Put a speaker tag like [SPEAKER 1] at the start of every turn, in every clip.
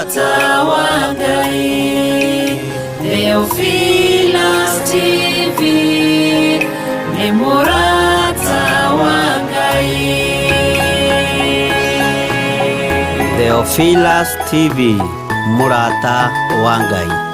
[SPEAKER 1] Mũrata wa Ngai. Theophilus TV nĩ mũrata wa Ngai.
[SPEAKER 2] Theophilus TV, mũrata wa Ngai.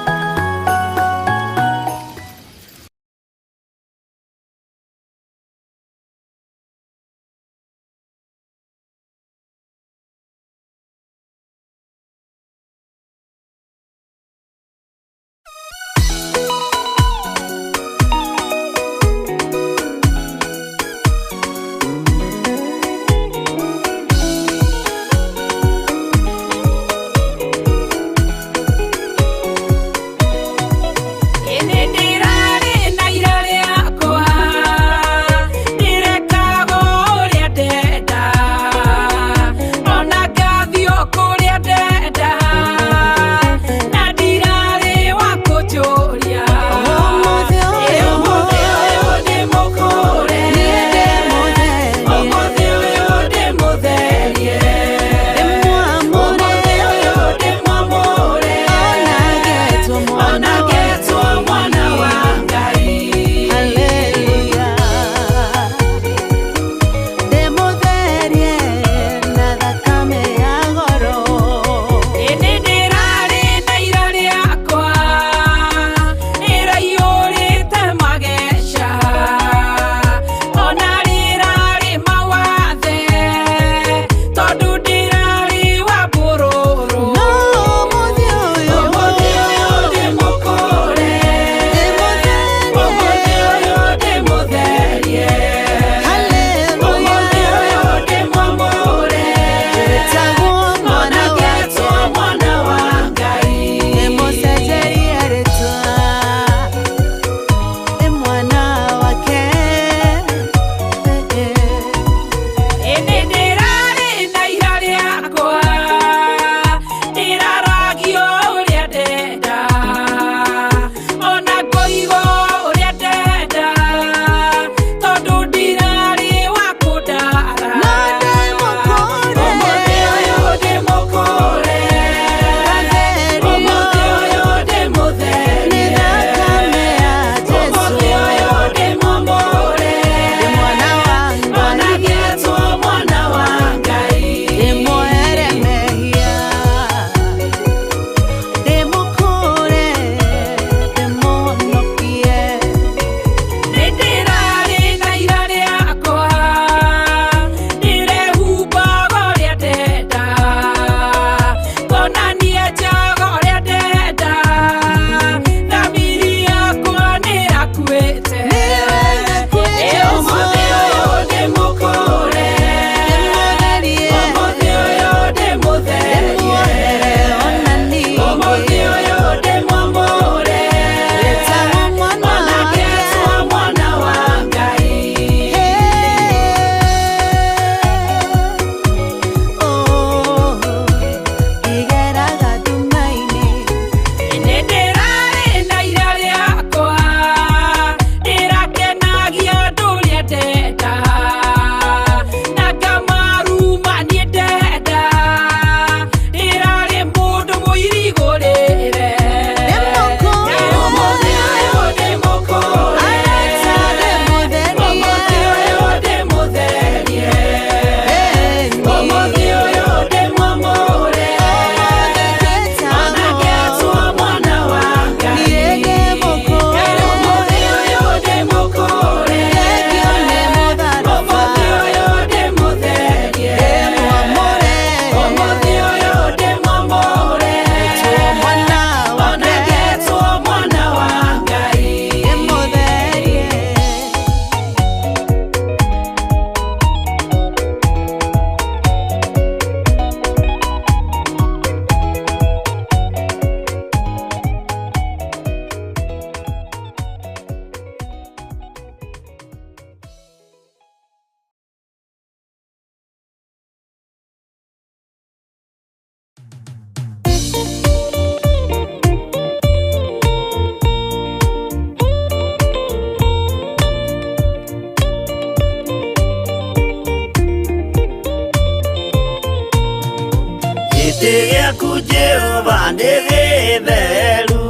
[SPEAKER 2] Nĩ gĩtheru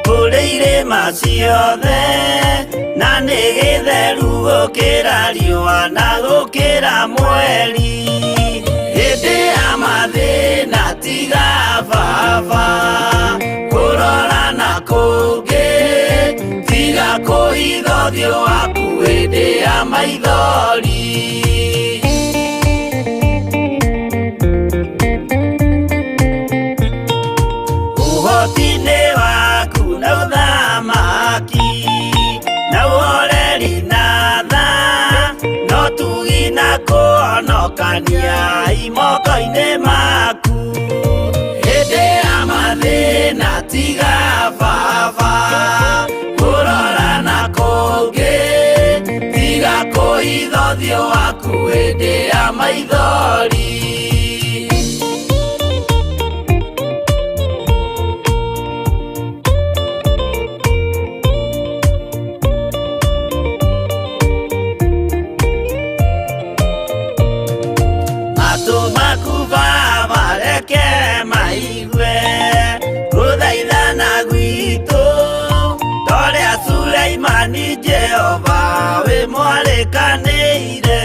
[SPEAKER 2] kũrĩ irĩma ciothe, na nĩ gĩtheru gũkĩra riũa na gũkĩra mweri. Hĩndĩ ya mathĩna tiga baba kũrora na kũngĩ, tiga kũhitha ũthiũ waku hĩndĩ ya maithori. Ũhoti-inĩ waku na ũthamaki na ũhoreri na tha, no tugi na kũhonokania imoko-inĩ maku. Hĩndĩ ya mathĩna tiga baba kũrora na kũngĩ, tiga kũhitha ũthiũ waku hĩndĩ ya maithori. Matũ maku baba reke maigue gũthaithana gwitũ, torĩa Suleimani Jehova wĩ mwarĩkanĩire.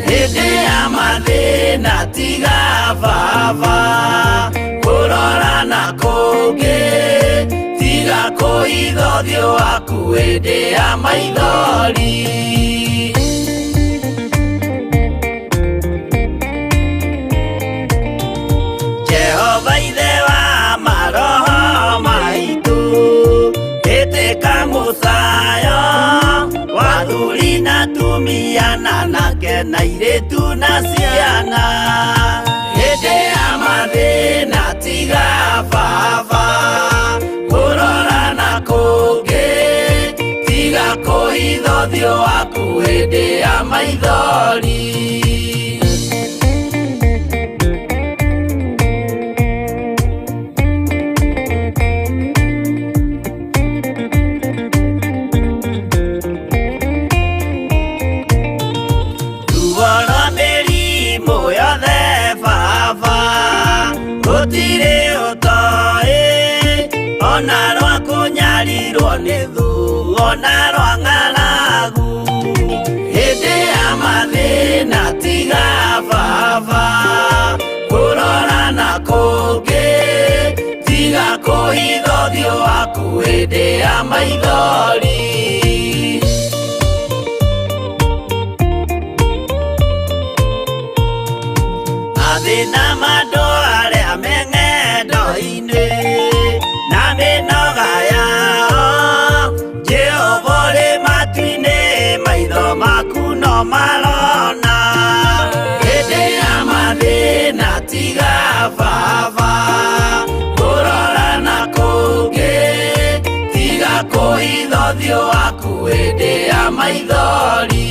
[SPEAKER 2] Hĩndĩ ya mathĩna tiga baba kũrora na kũngĩ, tiga kũhitha ũthiũ waku hĩndĩ ya maithori. Jehova ithe wa maroho maitũ, ĩtĩka mũcayo wa athuri na atumia na anake na airĩtu na ciana. Hĩndĩ ya mathĩna tiga baba kũrora na kũngĩ, tiga kũhitha ũthiũ waku hĩndĩ ya maithori. Ruo rwa mĩrimũ yothe baba gũtirĩ ũtoĩ, ona rwa kũnyarirwo nĩ thũ, ona rwa ng'aragu. Hĩndĩ ya mathĩna tiga baba kũrora na kũngĩ, tiga kũhitha ũthiũ waku hĩndĩ ya maithori. Mathĩna ma andũ arĩa me ng'endo-inĩ na mĩnoga yao, Jehova ũrĩ matu-inĩ, maitho maku no marona. Hĩndĩ ya mathĩna tiga baba kũrora na kũngĩ, tiga kũhitha ũthiũ waku hĩndĩ ya maithori.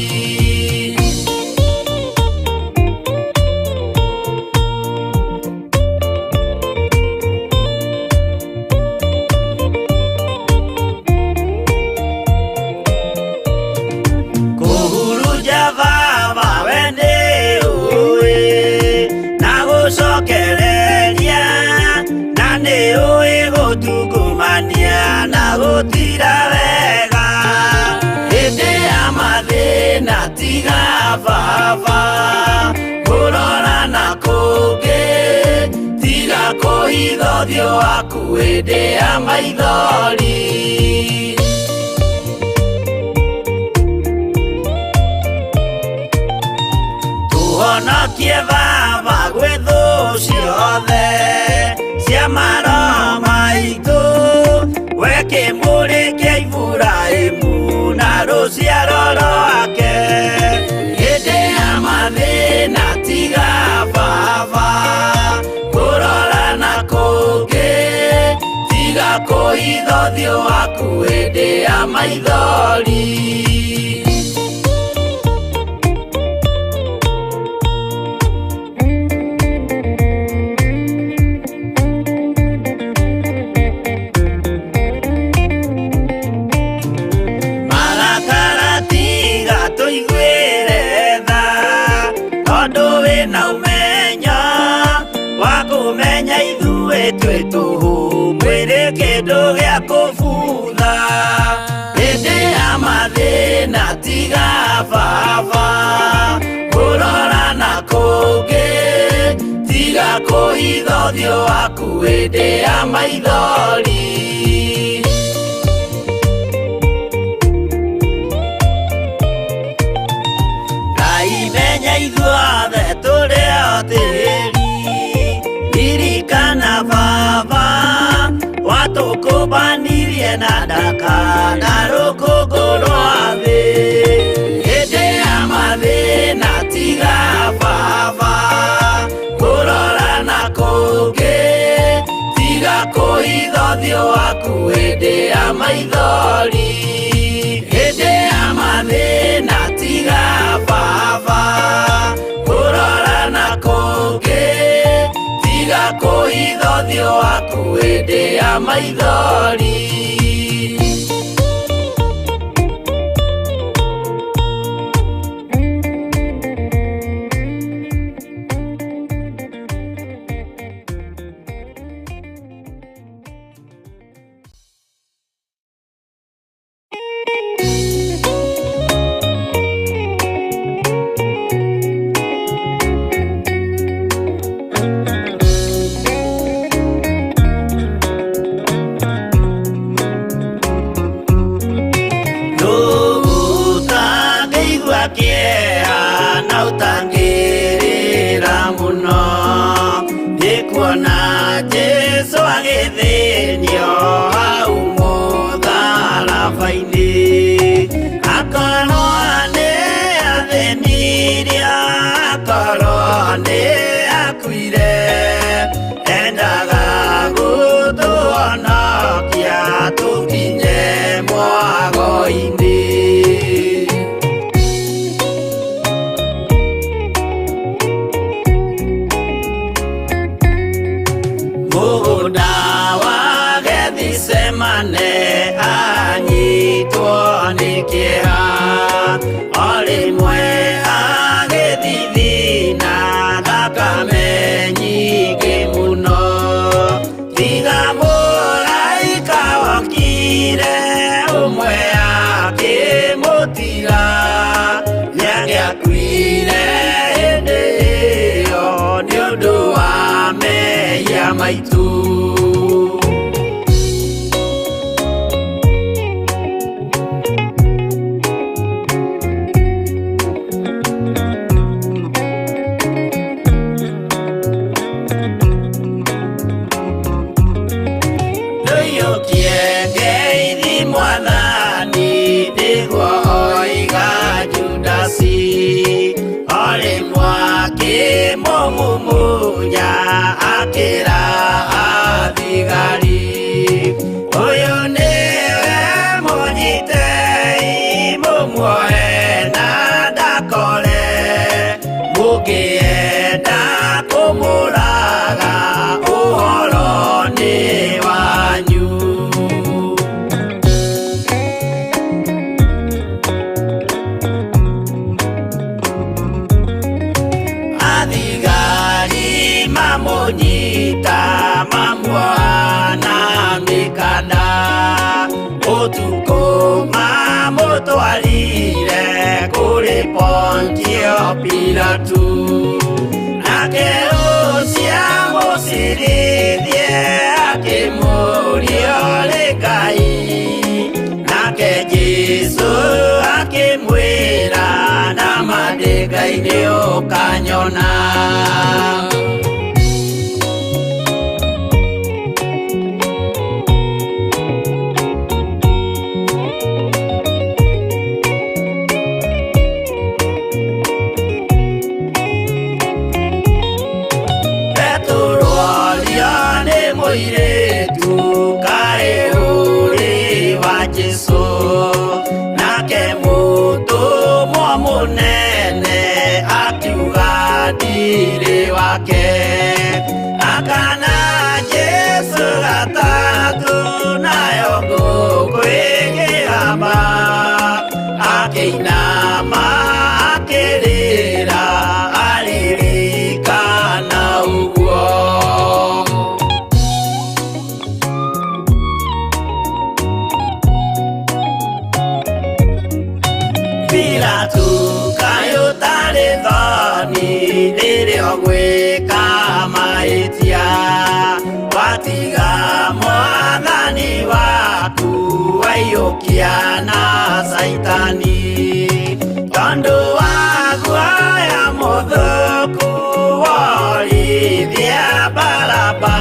[SPEAKER 2] Kũhurunja baba we nĩ ũĩ, na gũcokereria, na nĩ ũĩ gũtungumania na gũtira wega. Hĩndĩ ya mathĩna tiga baba kũrora na kũngĩ, tiga kũhitha ũthiũ waku hĩndĩ ya maithori. Tũhonokie baba gwĩ thũ ciothe cia maroho maitũ, we kĩmũrĩ kĩa Iburahĩmu na rũciaro rwake. Hĩndĩ ya mathĩna tiga baba kũrora na kũngĩ, tiga kũhitha ũthiũ waku hĩndĩ ya maithori. Marakara tiga tũiguĩre tha, tondũ wĩna ũmenyo wa kũmenya ithuĩ
[SPEAKER 3] Ithuĩ twĩ tũhũ mwĩrĩ kĩndũ gĩa kũbutha hĩndĩ ya mathĩna tiga baba kũrora na kũngĩ tiga kũhitha ũthiũ waku hĩndĩ ya maithori. Ngai menya ithuothe tũrĩ o tĩri ririkana baba watũkũmbanirie na ndaka na rũkũngũ rwa thĩ hĩndĩ ya mathĩna tiga baba kũrora na kũngĩ tiga kũhitha ũthiũ waku hĩndĩ ya maithori hĩndĩ ya mathĩna tiga baba kũrora na kũngĩ tiga kũhitha ũthiũ waku hĩndĩ ya maithori. Ũtangĩigua kĩeha na ũtangĩrĩra mũno nĩ kuona Jesũ agĩthĩnio hau mũtharaba-inĩ akorwo nĩ athĩnirie akorwo nĩ akuire endaga gũtũhonokia tũkinye mwago-inĩ. Mũgũnda wa Gethisemane anyitwo nĩ kĩeha o rĩmwe agĩthithina thakame nyingĩ mũno tiga mũraika wokire ũmwe akĩmũtiga nĩangĩakuire hĩndĩ ĩyo nĩ ũndũ wa mehia maitũ. Ndũiyũkie ngeithi mwathani nĩguo oiga Judasi o rĩmwe akĩmũmumunya akĩra athigari ũyũ nĩwe mũnyitei mũmuoe na ndakore mũngĩenda kũmũraga ũhoro nĩ wanyu. Athigari mamũnyita mamuoha na mĩkanda ũtukũ mamũtwarire kũrĩ Pontio Pilatu nake ũcio amũcirithie akĩmũũria ũrĩ Ngai nake Jesũ akĩmwĩra nama ndĩ Ngai nĩ ũkanyona. Petero orio nĩ mũirĩtu kaĩ ũrĩ wa Jesũ nake mũtũmwo mũnene akiuga ndirĩ wake akana Jesũ gatatũ nayo ngũkũ ĩkĩhamba akĩinama akĩrĩra aririkana ũguo. Watiga mwathani waku waiyũkia na Saitani tondũ wa guoya mũthũku worithia Baraba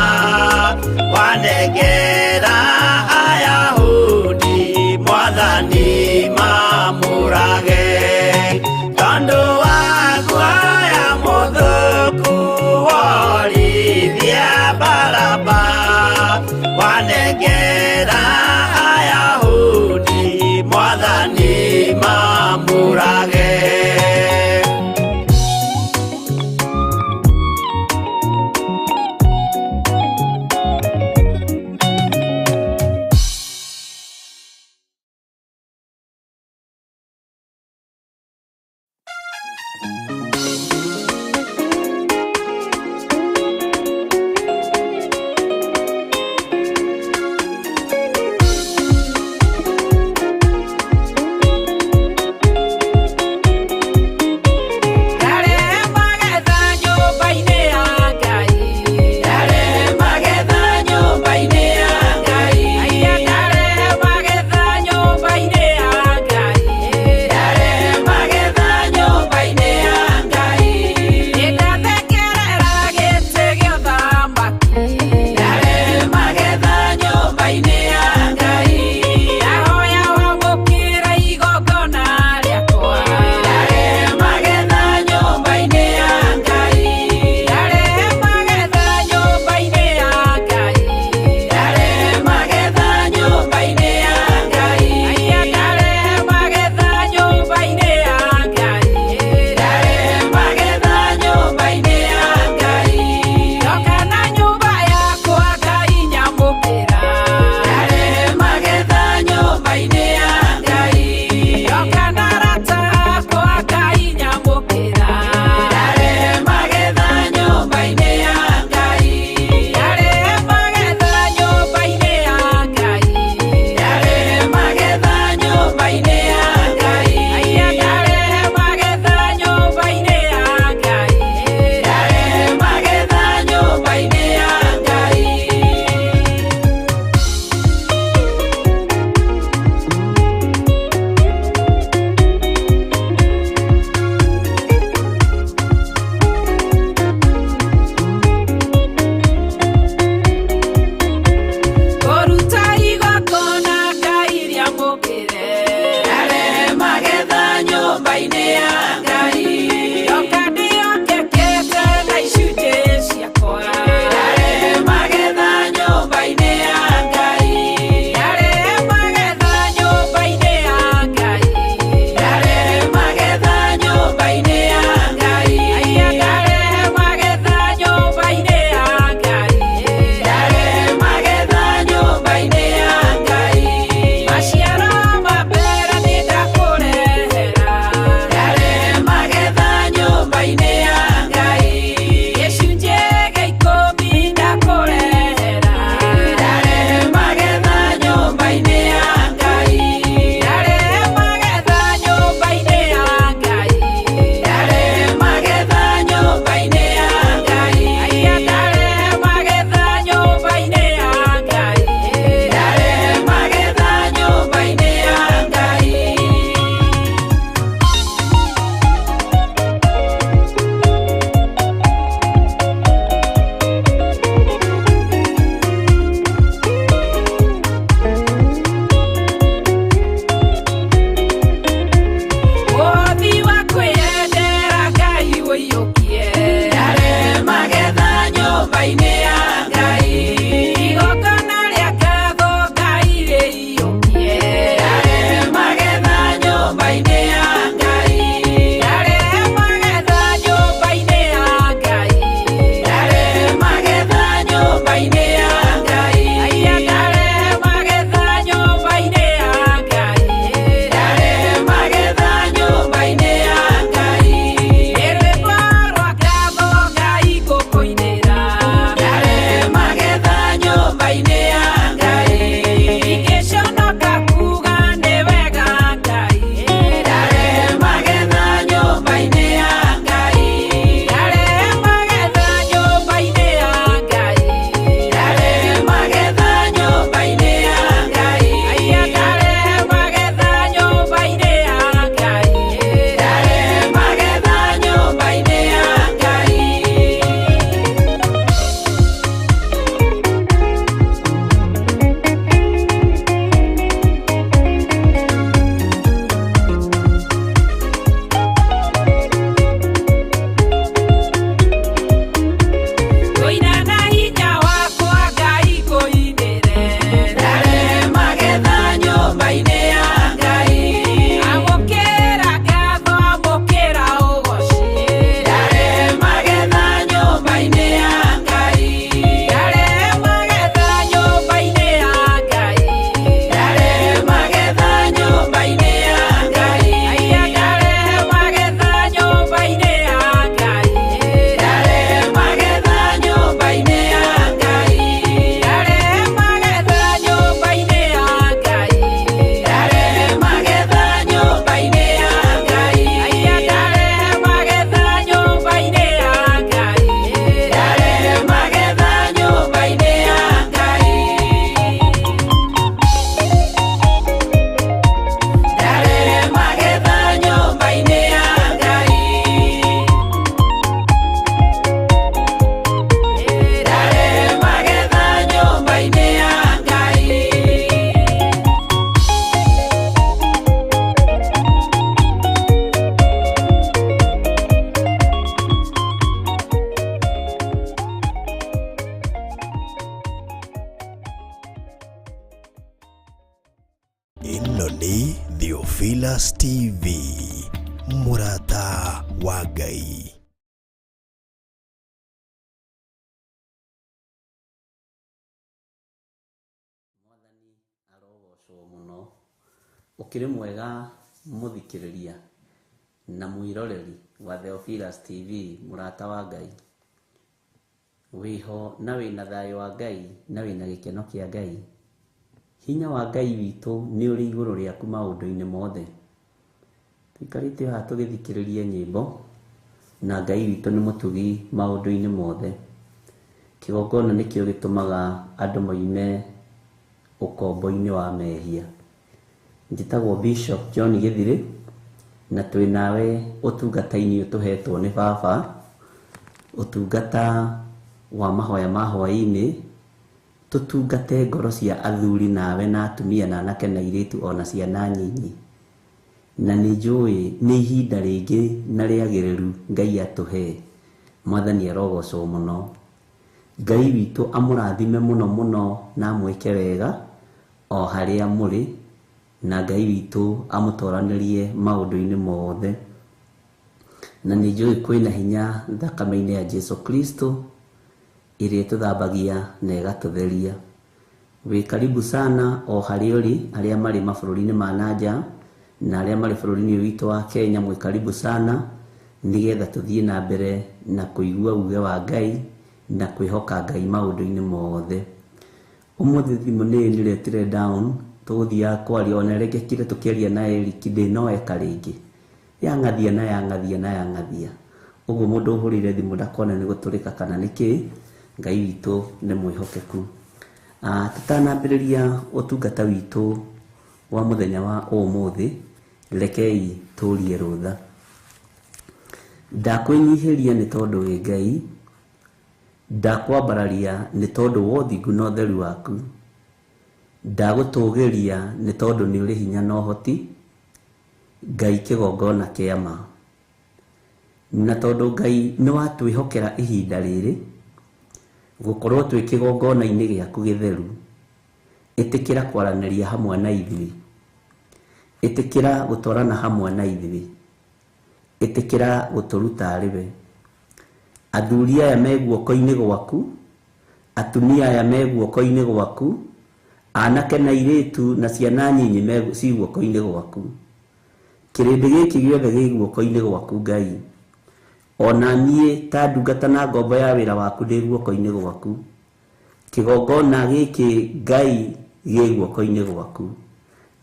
[SPEAKER 3] wanengera Ayahudi mwathani mamũrage tondũ wa guoya mũthũku worithia Baraba wanengera Ayahudi mwathani mamũrage.
[SPEAKER 4] Ĩno nĩ Theophilus TV, mũrata wa Ngai.
[SPEAKER 2] Mwathani arogocwo mũno. Ũkĩrĩ mwega mũthikĩrĩria na mwĩroreri wa Theophilus TV, mũrata wa Ngai. Wĩho na wĩna thayũ wa Ngai na wĩna gĩkeno kĩa Ngai. Hinya wa Ngai witũ nĩ ũrĩ igũrũ rĩaku maũndũ-inĩ mothe. Tũikarĩte haha tũgĩthikĩrĩria nyĩmbo na Ngai witũ nĩ mũtugi maũndũ-inĩ mothe. Kĩgongona nĩkĩo gĩtũmaga andũ moime ũkombo-inĩ wa mehia. Njĩtagwo Bishop John Gĩthirĩ na twĩ nawe ũtungata-inĩ ũyũ tũhetwo nĩ baba, ũtungata wa mahoya ma hwaĩ-inĩ, tũtungate ngoro cia athuri nawe na atumia na anake na airĩtu ona ciana nyinyi. Na nĩ njũĩ nĩ ihinda rĩngĩ na rĩagĩrĩru Ngai atũhe. Mwathani arogocwo mũno. Ngai witũ amũrathime mũno mũno na amwĩke wega o harĩa mũrĩ, na Ngai witũ amũtoranĩrie maũndũ-inĩ mothe. Na nĩ njũĩ kwĩna hinya thakame-inĩ ya Jesu Kristo ĩrĩa ĩtũthambagia na ĩgatũtheria. Wĩ karibu sana o harĩa ũrĩ, arĩa marĩ mabũrũri-inĩ ma nanja na arĩa marĩ bũrũri-inĩ ũyũ witũ wa Kenya, mwĩ karibu sana nĩgetha tũthiĩ na mbere na kũigua uge wa Ngai na kwĩhoka Ngai maũndũ-inĩ mothe. Ũmũthĩ thimũ nĩ ĩniretire down, tũgũthiaga kwaria ona ĩrekekire tũkĩaria na Eric ndĩnoeka rĩngĩ. Yang'athia na yang'athia na yang'athia. Ũguo mũndũ ũhũrĩire thimũ ndakona nĩ gũtũrĩka kana nĩ kĩ, Ngai witũ nĩ mwĩhokeku. Tũtanambĩrĩria ũtungata witũ wa mũthenya wa ũmũthĩ, rekei tũrie rũtha. Ndakwĩnyihĩria nĩ tondũ wĩ Ngai, ndakwambararia nĩ tondũ wa ũthingu na ũtheru waku, ndagũtũgĩria nĩ tondũ nĩ ũrĩ hinya na ũhoti, Ngai kĩgongona kĩa ma. Na tondũ Ngai nĩ watwĩhokera ihinda rĩrĩ, gũkorwo twĩ kĩgongona-inĩ gĩaku gĩtheru, ĩtĩkĩra kwaranĩria hamwe na ithuĩ, ĩtĩkĩra gũtwarana hamwe na ithuĩ, ĩtĩkĩra gũtũruta arĩ we. Athuri aya me guoko-inĩ gwaku, atumia aya me guoko-inĩ gwaku, anake na airĩtu na ciana nyinyi me ci guoko-inĩ gwaku. Kĩrĩndĩ gĩkĩ gĩothe gĩ guoko-inĩ gwaku Ngai. Ona niĩ ta ndungata na ngombo ya wĩra waku ndĩ guoko-inĩ gwaku. Kĩgongona gĩkĩ Ngai gĩ guoko-inĩ gwaku.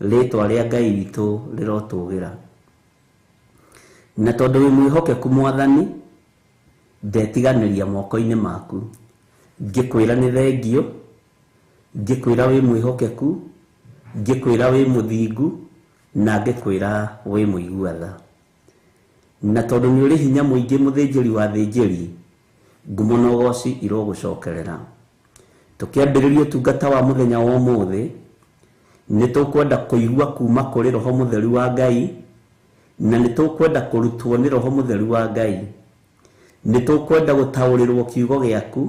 [SPEAKER 2] Rĩtwa rĩa Ngai witũ rĩrotũgĩra. Na tondũ wĩ mwĩhokeku Mwathani, ndetiganĩria moko-inĩ maku. Ngĩkwĩra nĩ thengio, ngĩkwĩra wĩ mwĩhokeku, ngĩkwĩra wĩ mũthingu, na ngĩkwĩra wĩ mũigua tha. Na tondũ nĩ ũrĩ hinya mũingĩ mũthĩnjĩri wa thĩnjĩri, ngumo na ũgoci irogũcokerera. Tũkĩambĩrĩria ũtungata wa mũthenya wa ũmũthĩ, nĩ tũkwenda kũigua kuma kũrĩ Roho Mũtheru wa Ngai, na nĩ tũkwenda kũrutwo nĩ Roho Mũtheru wa Ngai. Nĩ tũkwenda gũtaũrĩrwo kiugo gĩaku,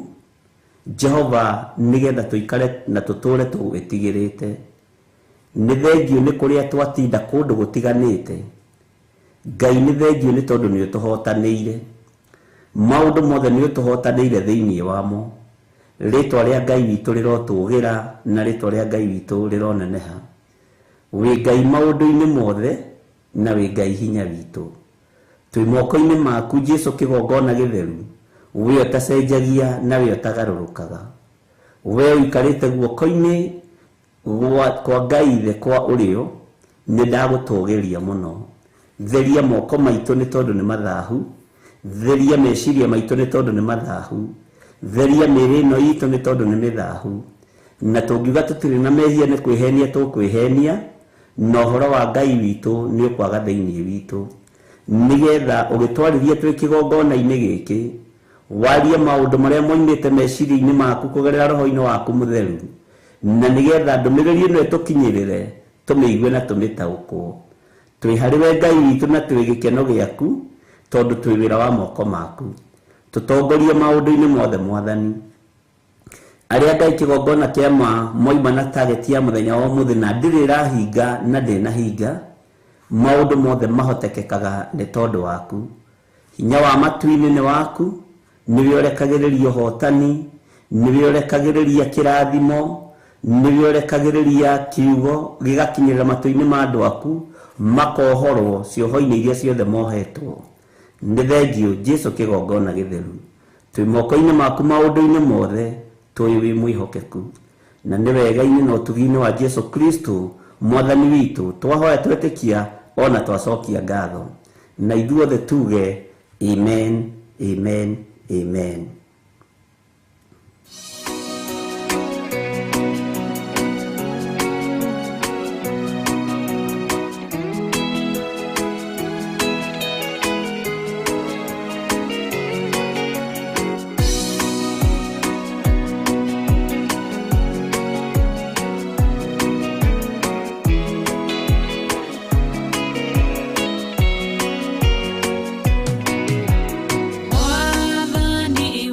[SPEAKER 2] Jehova, nĩgetha tũikare na tũtũre tũgwĩtigĩrĩte. Nĩ thengio nĩ kũrĩa twatinda kũndũ gũtiganĩte. Ngai nĩ thengio nĩ tondũ nĩ ũtũhotanĩire. Maũndũ mothe nĩ ũtũhotanĩire thĩinĩ wamo. Rĩtwa rĩa Ngai witũ rĩrotũgĩra na rĩtwa rĩa Ngai witũ rĩroneneha. Wĩ Ngai maũndũ-inĩ mothe na wĩ Ngai hinya witũ. Twĩ moko-inĩ maku Jesu kĩgongona gĩtheru, we ũtacenjagia na we ũtagarũrũkaga. We ũikarĩte guoko-inĩ kwa Ngai Ithe kwa ũrĩo, nĩ ndagũtũgĩria mũno. Theria moko maitũ nĩ tondũ nĩ mathahu, theria meciria maitũ nĩ tondũ nĩ mathahu, theria mĩĩrĩ ĩno itũ nĩ tondũ nĩ mĩthahu. Na tũngiuga tũtirĩ na mehia nĩ kwĩhenia tũkwĩhenia, na ũhoro wa Ngai witũ nĩ ũkwaga thĩinĩ witũ. Nĩgetha ũgĩtwarithia twĩ kĩgongona-inĩ gĩkĩ, warie maũndũ marĩa moimĩte meciria-inĩ maku kũgerera roho-inĩ waku mũtheru, na nĩgetha ndũmĩrĩri ĩno ĩtũkinyĩrĩre, tũmĩigue na tũmĩtaũkwo. Twĩ harĩ we Ngai witũ na twĩ gĩkeno gĩaku, tondũ twĩ wĩra wa moko maku. Tũtongorie maũndũ-inĩ mothe Mwathani. Arĩa Ngai kĩgongona kĩa ma moima na target ya mũthenya wa ũmũthĩ na ndĩrĩ ĩrahinga na ndĩnahinga, maũndũ mothe mahotekekaga nĩ tondũ waku. Hinya wa matu-inĩ nĩ waku, nĩwe ũrekagĩrĩria ũhotani, nĩwe ũrekagĩrĩria kĩrathimo, nĩwe ũrekagĩrĩria kiugo gĩgakinyĩrĩra matũ-inĩ ma andũ aku, makohorwo cioho-inĩ iria ciothe mohetwo. Nĩ thengiũ Jesu kĩgongona gĩtheru. Twĩ moko-inĩ maku maũndũ-inĩ mothe, tũĩ wĩ mwĩhokeku. Na nĩ wega-inĩ na ũtugi-inĩ wa Jesu Kristo mwathani witũ, twahoya twetĩkia ona twacokia ngatho. Na ithuothe tuge amen, amen, amen.
[SPEAKER 1] Mwathani.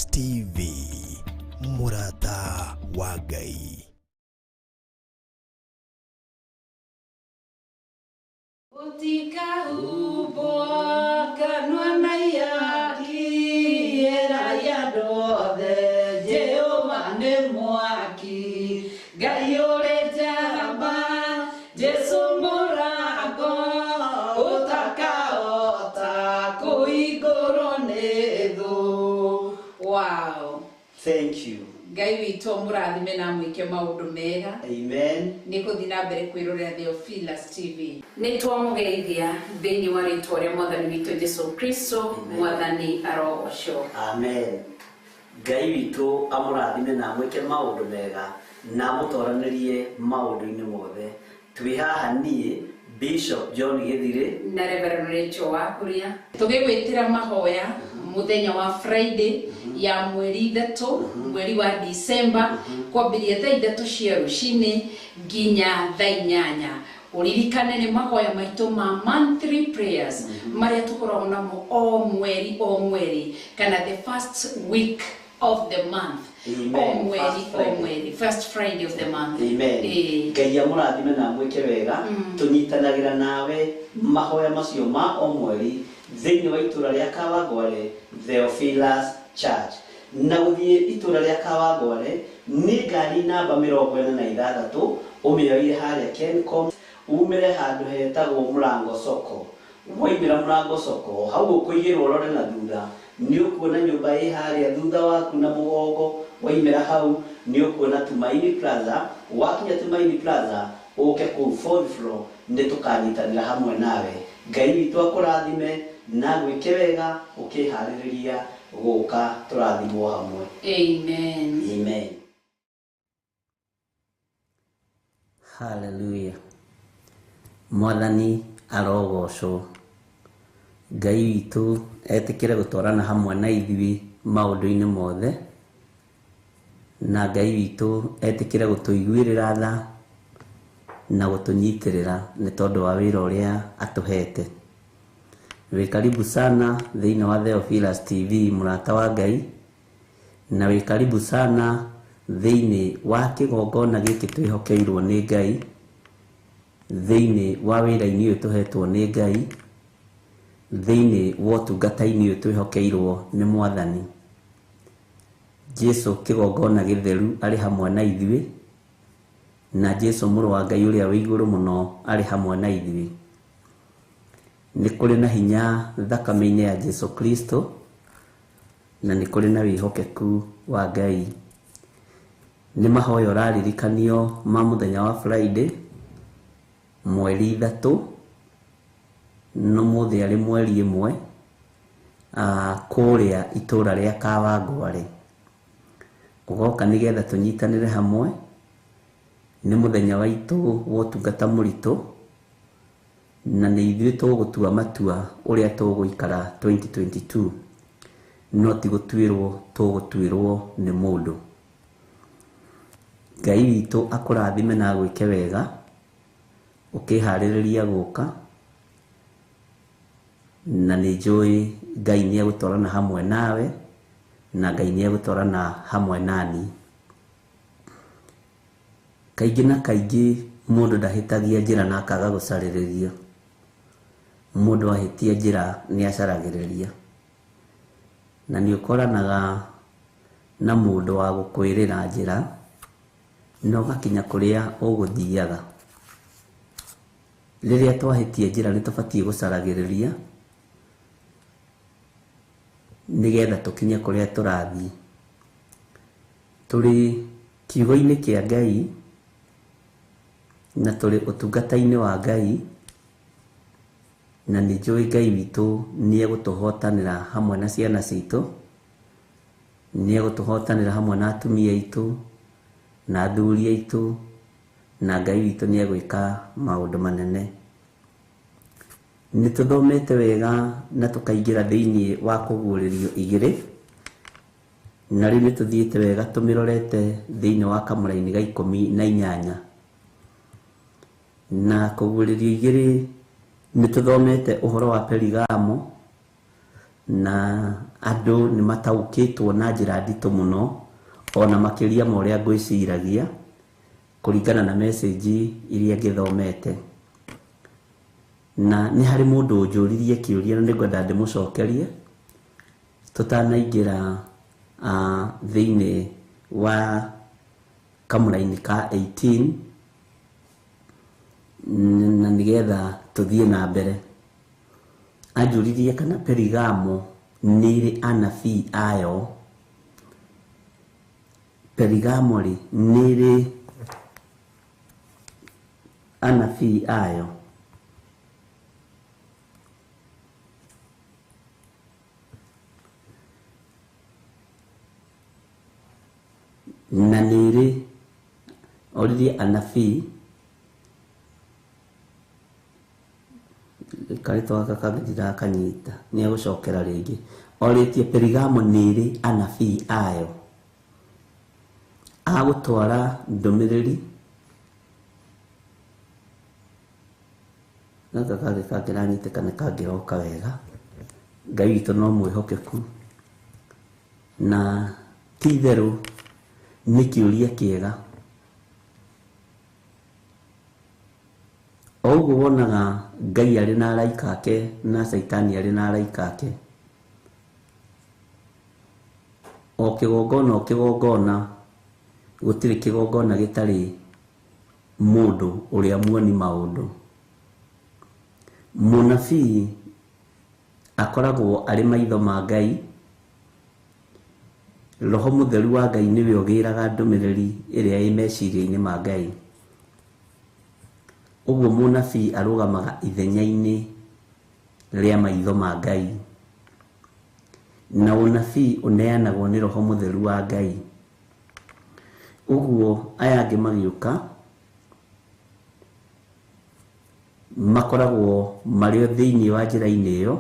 [SPEAKER 4] Theophilus TV, mũrata wa Ngai.
[SPEAKER 1] Utikahumbwo kanua na ihaki ĩra andũ othe Jehova nĩ mwaki Ngai ũrĩ njamba Jesũ mũrango ũtakahota kũhingũrwo nĩ thũ. Wow.
[SPEAKER 3] Thank you.
[SPEAKER 1] Ngai witũ mũrathime na mwĩke maũndũ mega.
[SPEAKER 3] Amen.
[SPEAKER 1] Nĩ gũthiĩ na mbere kwĩrorera Theophilus TV. Nĩ twamũgeithia thĩinĩ wa rĩtwa rĩa mwathani witũ Jesu Kristo, mwathani arogocwo.
[SPEAKER 2] Amen. Ngai witũ amũrathime na amwĩke maũndũ mega na amũtoranĩrie maũndũ-inĩ mothe. Twĩ haha niĩ Bishop John Gĩthirĩ
[SPEAKER 1] na Reverend Rachel Wakuria tũgĩgwĩtĩra mahoya muthenya wa Friday ya mweri 3 mweri wa December kwambĩrĩria thaa 3 cia rũcinĩ nginya thaa 8. Ũririkane nĩ mahoya maitũ ma monthly prayers marĩa tũkoragwo namo o mweri o mweri kana the first week of the month.
[SPEAKER 2] Amen.
[SPEAKER 1] O mweri
[SPEAKER 2] First
[SPEAKER 1] o
[SPEAKER 2] Friday.
[SPEAKER 1] mweri, first Friday of the month.
[SPEAKER 2] Amen. Ngai amũrathime na amwĩke wega. Tũnyitanagĩra nawe mahoya macio ma o mweri thĩinĩ wa itũra rĩa Kawangware Theophilus Church. Na gũthiĩ itũra rĩa Kawangware nĩ ngari namba 46 ũmĩoire harĩa Kencom umĩre handũ hetagwo Mũrango Soko. Waimĩra Mũrango Soko hau ũkũigĩrwo ũrore na thutha nĩ ũkuona nyũmba ĩ harĩa thutha waku na mũgongo. Waimĩra hau nĩ ũkuona Tumaini Plaza. Wakinya Tumaini Plaza ũke kũu fourth floor nĩ tũkanyitanĩra hamwe nawe. Ngai witũ akũrathime na gwĩke wega ũkĩharĩrĩria gũka tũrathimwo hamwe.
[SPEAKER 1] Amen.
[SPEAKER 2] Amen. Hallelujah. Mwathani arogocwo. Ngai witũ etĩkĩre gũtwarana hamwe na ithuĩ maũndũ-inĩ mothe, na Ngai witũ etĩkĩre gũtũiguĩrĩra tha na gũtũnyitĩrĩra nĩ tondũ wa wĩra ũrĩa atũhete. Wĩ karibu sana thĩinĩ wa Theophilus TV mũrata wa Ngai, na wĩ karibu sana thĩinĩ wa kĩgongona gĩkĩ twĩhokeirwo nĩ Ngai, thĩinĩ wa wĩra-inĩ ũyũ tũhetwo nĩ Ngai, thĩinĩ wa ũtungata-inĩ ũyũ twĩhokeirwo nĩ Mwathani. Jesu kĩgongona gĩtheru arĩ hamwe na ithuĩ, na Jesu mũrũ wa Ngai ũrĩa wĩ igũrũ mũno arĩ hamwe na ithuĩ. Nĩ kũrĩ na hinya thakame-inĩ ya Jesu Kristo, na nĩ kũrĩ na wĩhokeku wa Ngai. Nĩ mahoya ũraririkanio ma mũthenya wa Friday mweri 3 no mũthĩ arĩ mweri 1 kũrĩa itũra rĩa Kawangware. Ũgoka nĩgetha tũnyitanĩre hamwe. Nĩ mũthenya waitũ wa ũtungata mũritũ, na nĩ ithuĩ tũgũtua matua ũrĩa tũgũikara 2022, no ti gũtuĩrwo tũgũtuĩrwo nĩ mũndũ. Ngai witũ akũrathime na agwĩke wega ũkĩharĩrĩria gũka, na nĩ njũĩ Ngai nĩ egũtwarana hamwe nawe, na Ngai nĩ egũtwarana hamwe nani. Kaingĩ na kaingĩ mũndũ ndahĩtagia njĩra na akaga gũcarĩrĩria. Mũndũ ahĩtia njĩra nĩ acaragĩrĩria, na nĩ ũkoranaga na mũndũ wa gũkwĩrĩra njĩra na ũgakinya kũrĩa ũgũthiaga. Rĩrĩa twahĩtia njĩra nĩ tũbatiĩ gũcaragĩrĩria nĩgetha tũkinye kũrĩa tũrathiĩ. Tũrĩ kiugo-inĩ kĩa Ngai na tũrĩ ũtungata-inĩ wa Ngai, na nĩ njũĩ Ngai witũ nĩ egũtũhotanĩra hamwe na ciana citũ, nĩ egũtũhotanĩra hamwe na atumia aitũ na athuri aitũ, na Ngai witũ nĩ egwĩka maũndũ manene. Nĩ tũthomete wega na tũkaingĩra thĩinĩ wa kũguũrĩrio 2, na rĩu nĩ tũthiĩte wega tũmĩrorete thĩinĩ wa kamũraini ga 18. Na kũguũrĩrio 2 nĩ tũthomete ũhoro wa Perigamo, Na andũ nĩ mataũkĩtwo na njĩra nditũ mũno ona makĩria ma ũrĩa ngwĩciragia kũringana na message iria ngĩthomete. Na nĩ harĩ mũndũ ũnjũririe kĩũria na nĩngwenda ndĩmũcokerie tũtanaingĩra thĩinĩ wa kamũraini ka 18 na nĩgetha tũthiĩ na mbere. Anjũririe kana Perigamo nĩ ĩrĩ anabii ayo. Perigamo rĩ nĩ ĩrĩ anabii ayo. Na nĩ ĩrĩ oririe anabii karĩtwa gaka kangĩ ndirakanyita nĩ egũcokera rĩngĩ. Orĩtie Perigamo nĩ ĩrĩ anabii ayo agũtwara ndũmĩrĩri gaka kangĩ kangĩranyitĩka nĩ kangĩroka wega. Ngai witũ no mwĩhokeku na ti itherũ nĩ kĩũria kĩega. O ũguo wonaga Ngai arĩ na araika ake na Caitani arĩ na araika ake, o kĩgongona o kĩgongona gũtirĩ kĩgongona gĩtarĩ mũndũ ũrĩa muoni maũndũ. Mũnabii akoragwo arĩ maitho ma Ngai. Roho Mũtheru wa Ngai nĩwe ũgĩraga ndũmĩrĩri ĩrĩa ĩ meciria-inĩ ma Ngai. Ũguo mũnabii arũgamaga ithenya-inĩ rĩa maitho ma Ngai, na ũnabii ũneanagwo nĩ Roho Mũtheru wa Ngai. Ũguo aya angĩ magĩũka makoragwo marĩ o thĩinĩ wa njĩra-inĩ ĩyo,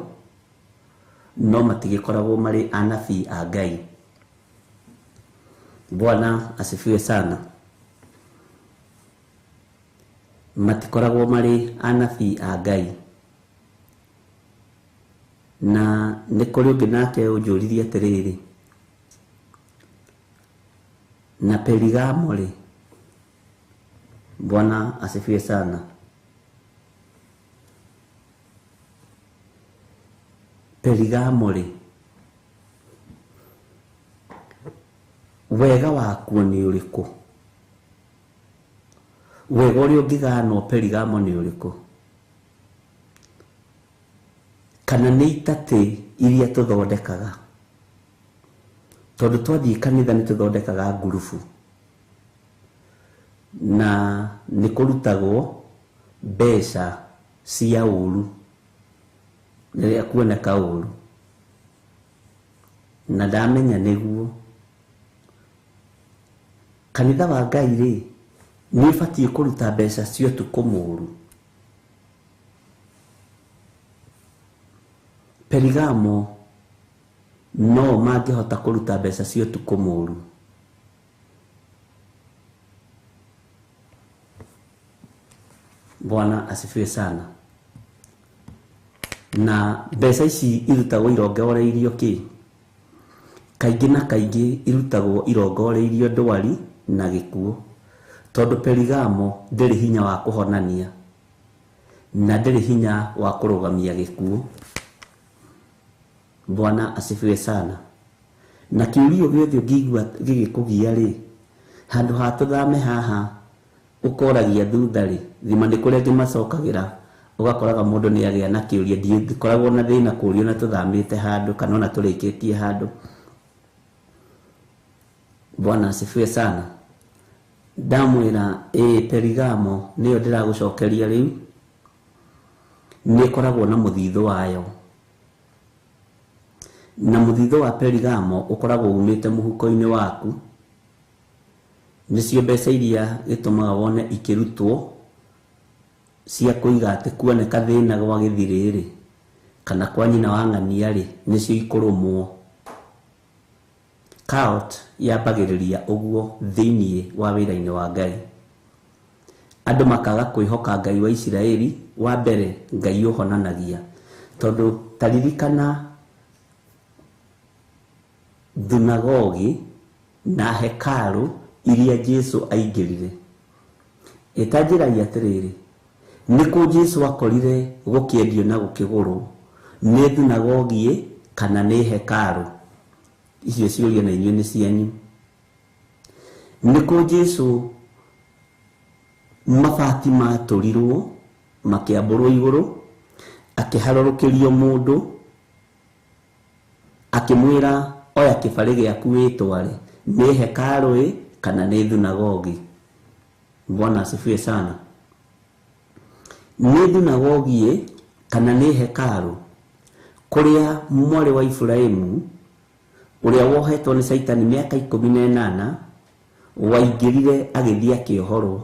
[SPEAKER 2] no matigĩkoragwo marĩ anabii a Ngai. Bwana asifiwe sana. Matikoragwo marĩ anabii a Ngai. Na nĩ kũrĩ ũngĩ nake ũnjũririe atĩrĩrĩ, na Perigamo rĩ, Bwana asifiwe sana, Perigamo rĩ, wega wakuo nĩ ũrĩkũ? Wega ũrĩa ũngĩganwo Perigamo nĩ ũrĩkũ? Kana nĩ itatĩ iria tũthondekaga? Tondũ twathiĩ kanitha nĩ tũthondekaga ngurubu na nĩ kũrutagwo mbeca cia ũru rĩrĩa kuoneka ũru, na ndamenya nĩguo kanitha wa Ngai rĩ nĩ ũbatiĩ kũruta mbeca cia ũtukũ mũru. Perigamo no mangĩhota kũruta mbeca cia ũtukũ mũru. Bwana asifiwe sana. Na mbeca ici irutagwo irongoreirio kĩ? Kaingĩ na kaingĩ irutagwo irongoreirio ndwari na gĩkuũ, tondũ Perigamo ndĩrĩ hinya wa kũhonania na ndĩrĩ hinya wa kũrũgamia gĩkuũ. Bwana asifiwe sana. Na kĩũria gĩothe ũngĩigua gĩgĩkũgia rĩ, handũ ha tũthame haha ũkoragia thutha rĩ, thima nĩ kũrĩa angĩ macokagĩra, ũgakoraga mũndũ nĩ agĩa na kĩũria. Ndikoragwo na thĩna kũũrio na tũthamĩte handũ kana ona tũrĩkĩtie handũ. Bwana asifiwe sana. Ndamwĩra ĩĩ, Perigamo nĩyo ndĩragũcokeria rĩu, nĩ ĩkoragwo na mũthithũ wayo, na mũthithũ wa Perigamo ũkoragwo umĩte mũhuko-inĩ waku. Nĩcio mbeca iria gĩtũmaga wone ikĩrutwo cia kũiga atĩ kuoneka thĩna gwa gĩthirĩ rĩ, kana kwa nyina wa ng'ania rĩ, nĩcio ikũrũmwo. Cult yambagĩrĩria ũguo thĩinĩ wa wĩra-inĩ wa Ngai. Andũ makaga kwĩhoka Ngai wa Isiraeli. Wa mbere Ngai ũhonanagia, tondũ taririkana Thunagogi na hekaru iria Jesu aingĩrire. Ĩtanjĩrai atĩrĩrĩ, nĩkũ Jesu akorire gũkĩendio na gũkĩgũrwo? Nĩ thunagogi kana nĩ hekaru? Icio ciũria na inyuĩ nĩ cianyu. Nĩkũ Jesu mabati matũrirwo makĩambũrwo igũrũ, akĩharũrũkĩrio mũndũ, akĩmwĩra oya kĩbarĩ gĩaku wĩtware, nĩ hekaru ĩ kana nĩ thunagogi? Bwana asifiwe sana. Nĩ thunagogi ĩ kana nĩ hekaru? Kũrĩa mwarĩ wa Iburahĩmu ũrĩa wohetwo nĩ Caitani mĩaka 18 waingĩrire agĩthiĩ akĩohorwo.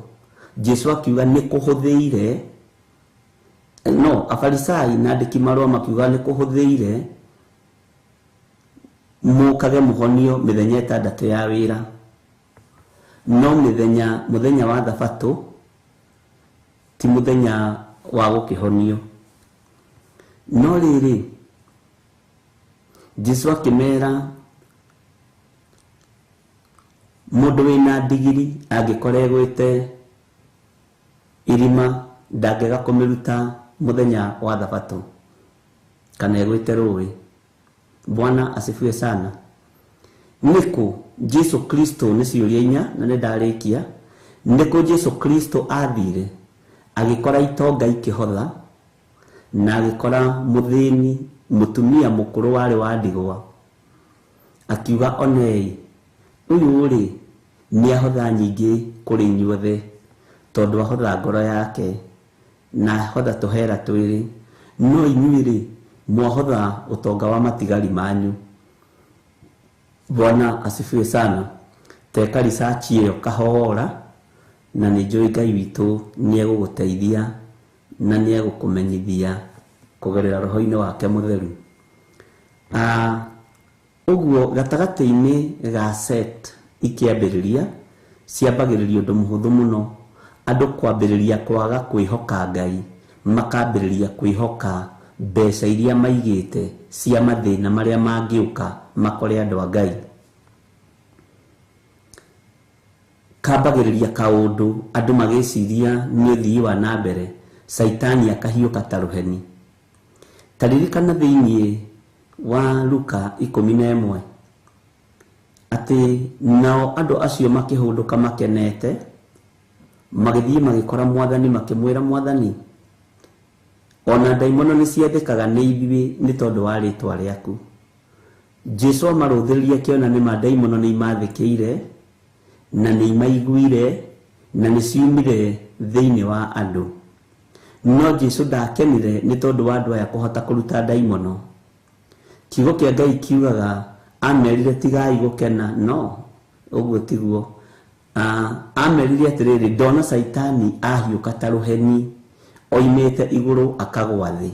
[SPEAKER 2] Jesu akiuga nĩ kũhũthĩire, no Afarisai na andĩki marũa makiuga nĩ kũhũthĩire mũkage mũhonio mĩthenya 6 ya wĩra, no mũthenya wa thabatũ ti mũthenya wa gũkĩhonio. No rĩrĩ, Jesu akĩmera mũndũ wĩna ndigiri angĩkorwo egwĩte irima ndangĩaga kũmĩruta mũthenya wa thabatũ kana egwĩte rũĩ. Bwana asifiwe sana. Nĩkũ Jesu Kristo, nĩ ciũria inya na nĩ ndarĩkia. Nĩkũ Jesu Kristo athire agĩkora itonga ikĩhotha na agĩkora mũthĩni mũtumia mũkũrũ warĩ wa ndigwa, akiuga onei ũyũ rĩ nĩ ahotha nyingĩ kũrĩ inyuothe, tondũ ahotha ngoro yake na ahotha tũhera twĩrĩ, no inyuĩ rĩ mwahotha ũtonga wa matigari manyu. Bwana asifiwe sana. Teka research ĩyo kahora, na nĩ njũĩ Ngai witũ nĩ egũgũteithia na nĩ egũkũmenyithia kũgerera roho-inĩ wake mũtheru. Ũguo gatagatĩ-inĩ ga set ikĩambĩrĩria, ciambagĩrĩria ũndũ mũhũthũ mũno, andũ kwambĩrĩria kwaga kwĩhoka Ngai, makambĩrĩria kwĩhoka mbeca iria maigĩte cia mathĩna marĩa mangĩũka makore andũ a Ngai. Kambagĩrĩria kaũndũ andũ magĩciria nĩ ũthii wa na mbere, Caitani akahiũka ta rũheni. Ta ririkana thĩinĩ wa Luka 11 atĩ nao andũ acio makĩhũndũka makenete, magĩthiĩ magĩkora Mwathani, makĩmwĩra Mwathani, ona ndaimono nĩ ciathĩkaga nĩ ithuĩ nĩ tondũ wa rĩtwa rĩaku. Jesu amarũthĩrĩria akĩona nĩ ma ndaimono nĩ imathĩkĩire na nĩ imaiguire na nĩ ciumire thĩinĩ wa andũ. No Jesu ndakenire nĩ tondũ wa andũ aya kũhota kũruta ndaimono. Kiugo kĩa Ngai kiugaga amerire tigai gũkena, no ũguo tiguo. Amerire atĩrĩrĩ, ndona Caitani ahiũka ta rũheni oimĩte igũrũ akagwa thĩ.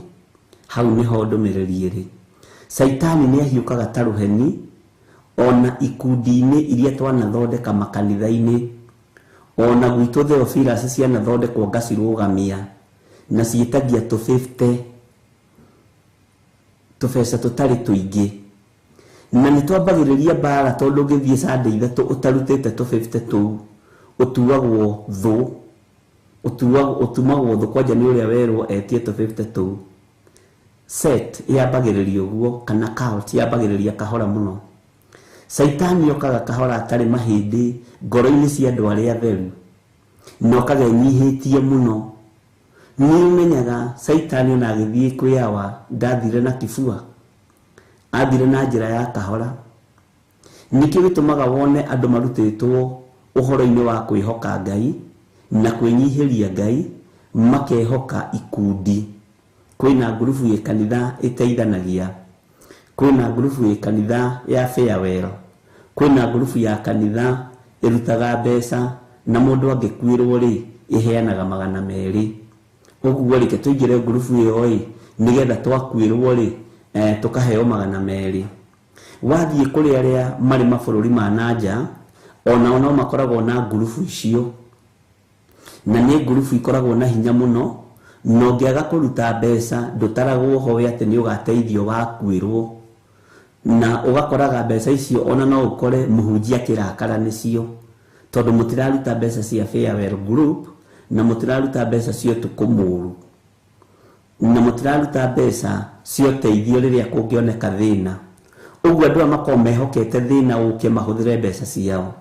[SPEAKER 2] Hau nĩho ndũmĩrĩri ĩrĩ. Caitani nĩ ahiũkaga ta rũheni ona ikundi-inĩ iria twanathondeka makanitha-inĩ, ona gwitũ Theophilus cianathondekwo ngacirũgamia na ciĩtagia tũ 50 tũbeca tũtarĩ tũingĩ, na nĩ twambagĩrĩria mbara tondũ ũngĩthiĩ Sunday 3 ũtarutĩte tũ 50 tũu ũtuagwo thũ, ũtumagwo thũ kwanja nĩ ũrĩa werwo etie tũ 50 tũu. Set yambagĩrĩria ũguo, kana cult yambagĩrĩria kahora mũno. Caitani okaga kahora atarĩ mahĩndĩ ngoro-inĩ cia andũ arĩa atheru, na okaga enyihĩtie mũno. Nĩ ũmenyaga Caitani ona agĩthiĩ kwĩ awa ndathire na kibua, athire na njĩra ya kahora. Nĩkĩo gĩtũmaga wone andũ marutĩtwo ũhoro-inĩ wa kwĩhoka Ngai na kwĩnyihĩria Ngai, makehoka ikundi. Kwĩna ngurubu ĩ kanitha ĩteithanagia, kwĩna ngurubu ĩ kanitha ya farewell, kwĩna ngurubu ya kanitha ĩrutaga mbeca, na mũndũ angĩkuĩrwo rĩ ĩheanaga 200. Ũguo reke tũingĩre ngurubu ĩyo ĩ, nĩgetha twakuĩrwo rĩ tũkaheo 200. Wathiĩ kũrĩ arĩa marĩ mabũrũri ma nanja, onao no makoragwo na ngurubu icio, na nĩ ngurubu ikoragwo na hinya mũno, na ũngĩaga kũruta mbeca ndũtaragwo ho we atĩ nĩ ũgateithio wakuĩrwo. Na ũgakoraga mbeca icio ona no ũkore mũhunjia kĩrakara nĩcio, tondũ mũtiraruta mbeca cia farewell group, na mũtiraruta mbeca cia ũtukũ mũru, na mũtiraruta mbeca cia ũteithio rĩrĩa kũngĩoneka thĩna. Ũguo andũ aya makoragwo mehokete thĩna ũke mahũthĩre mbeca ciao,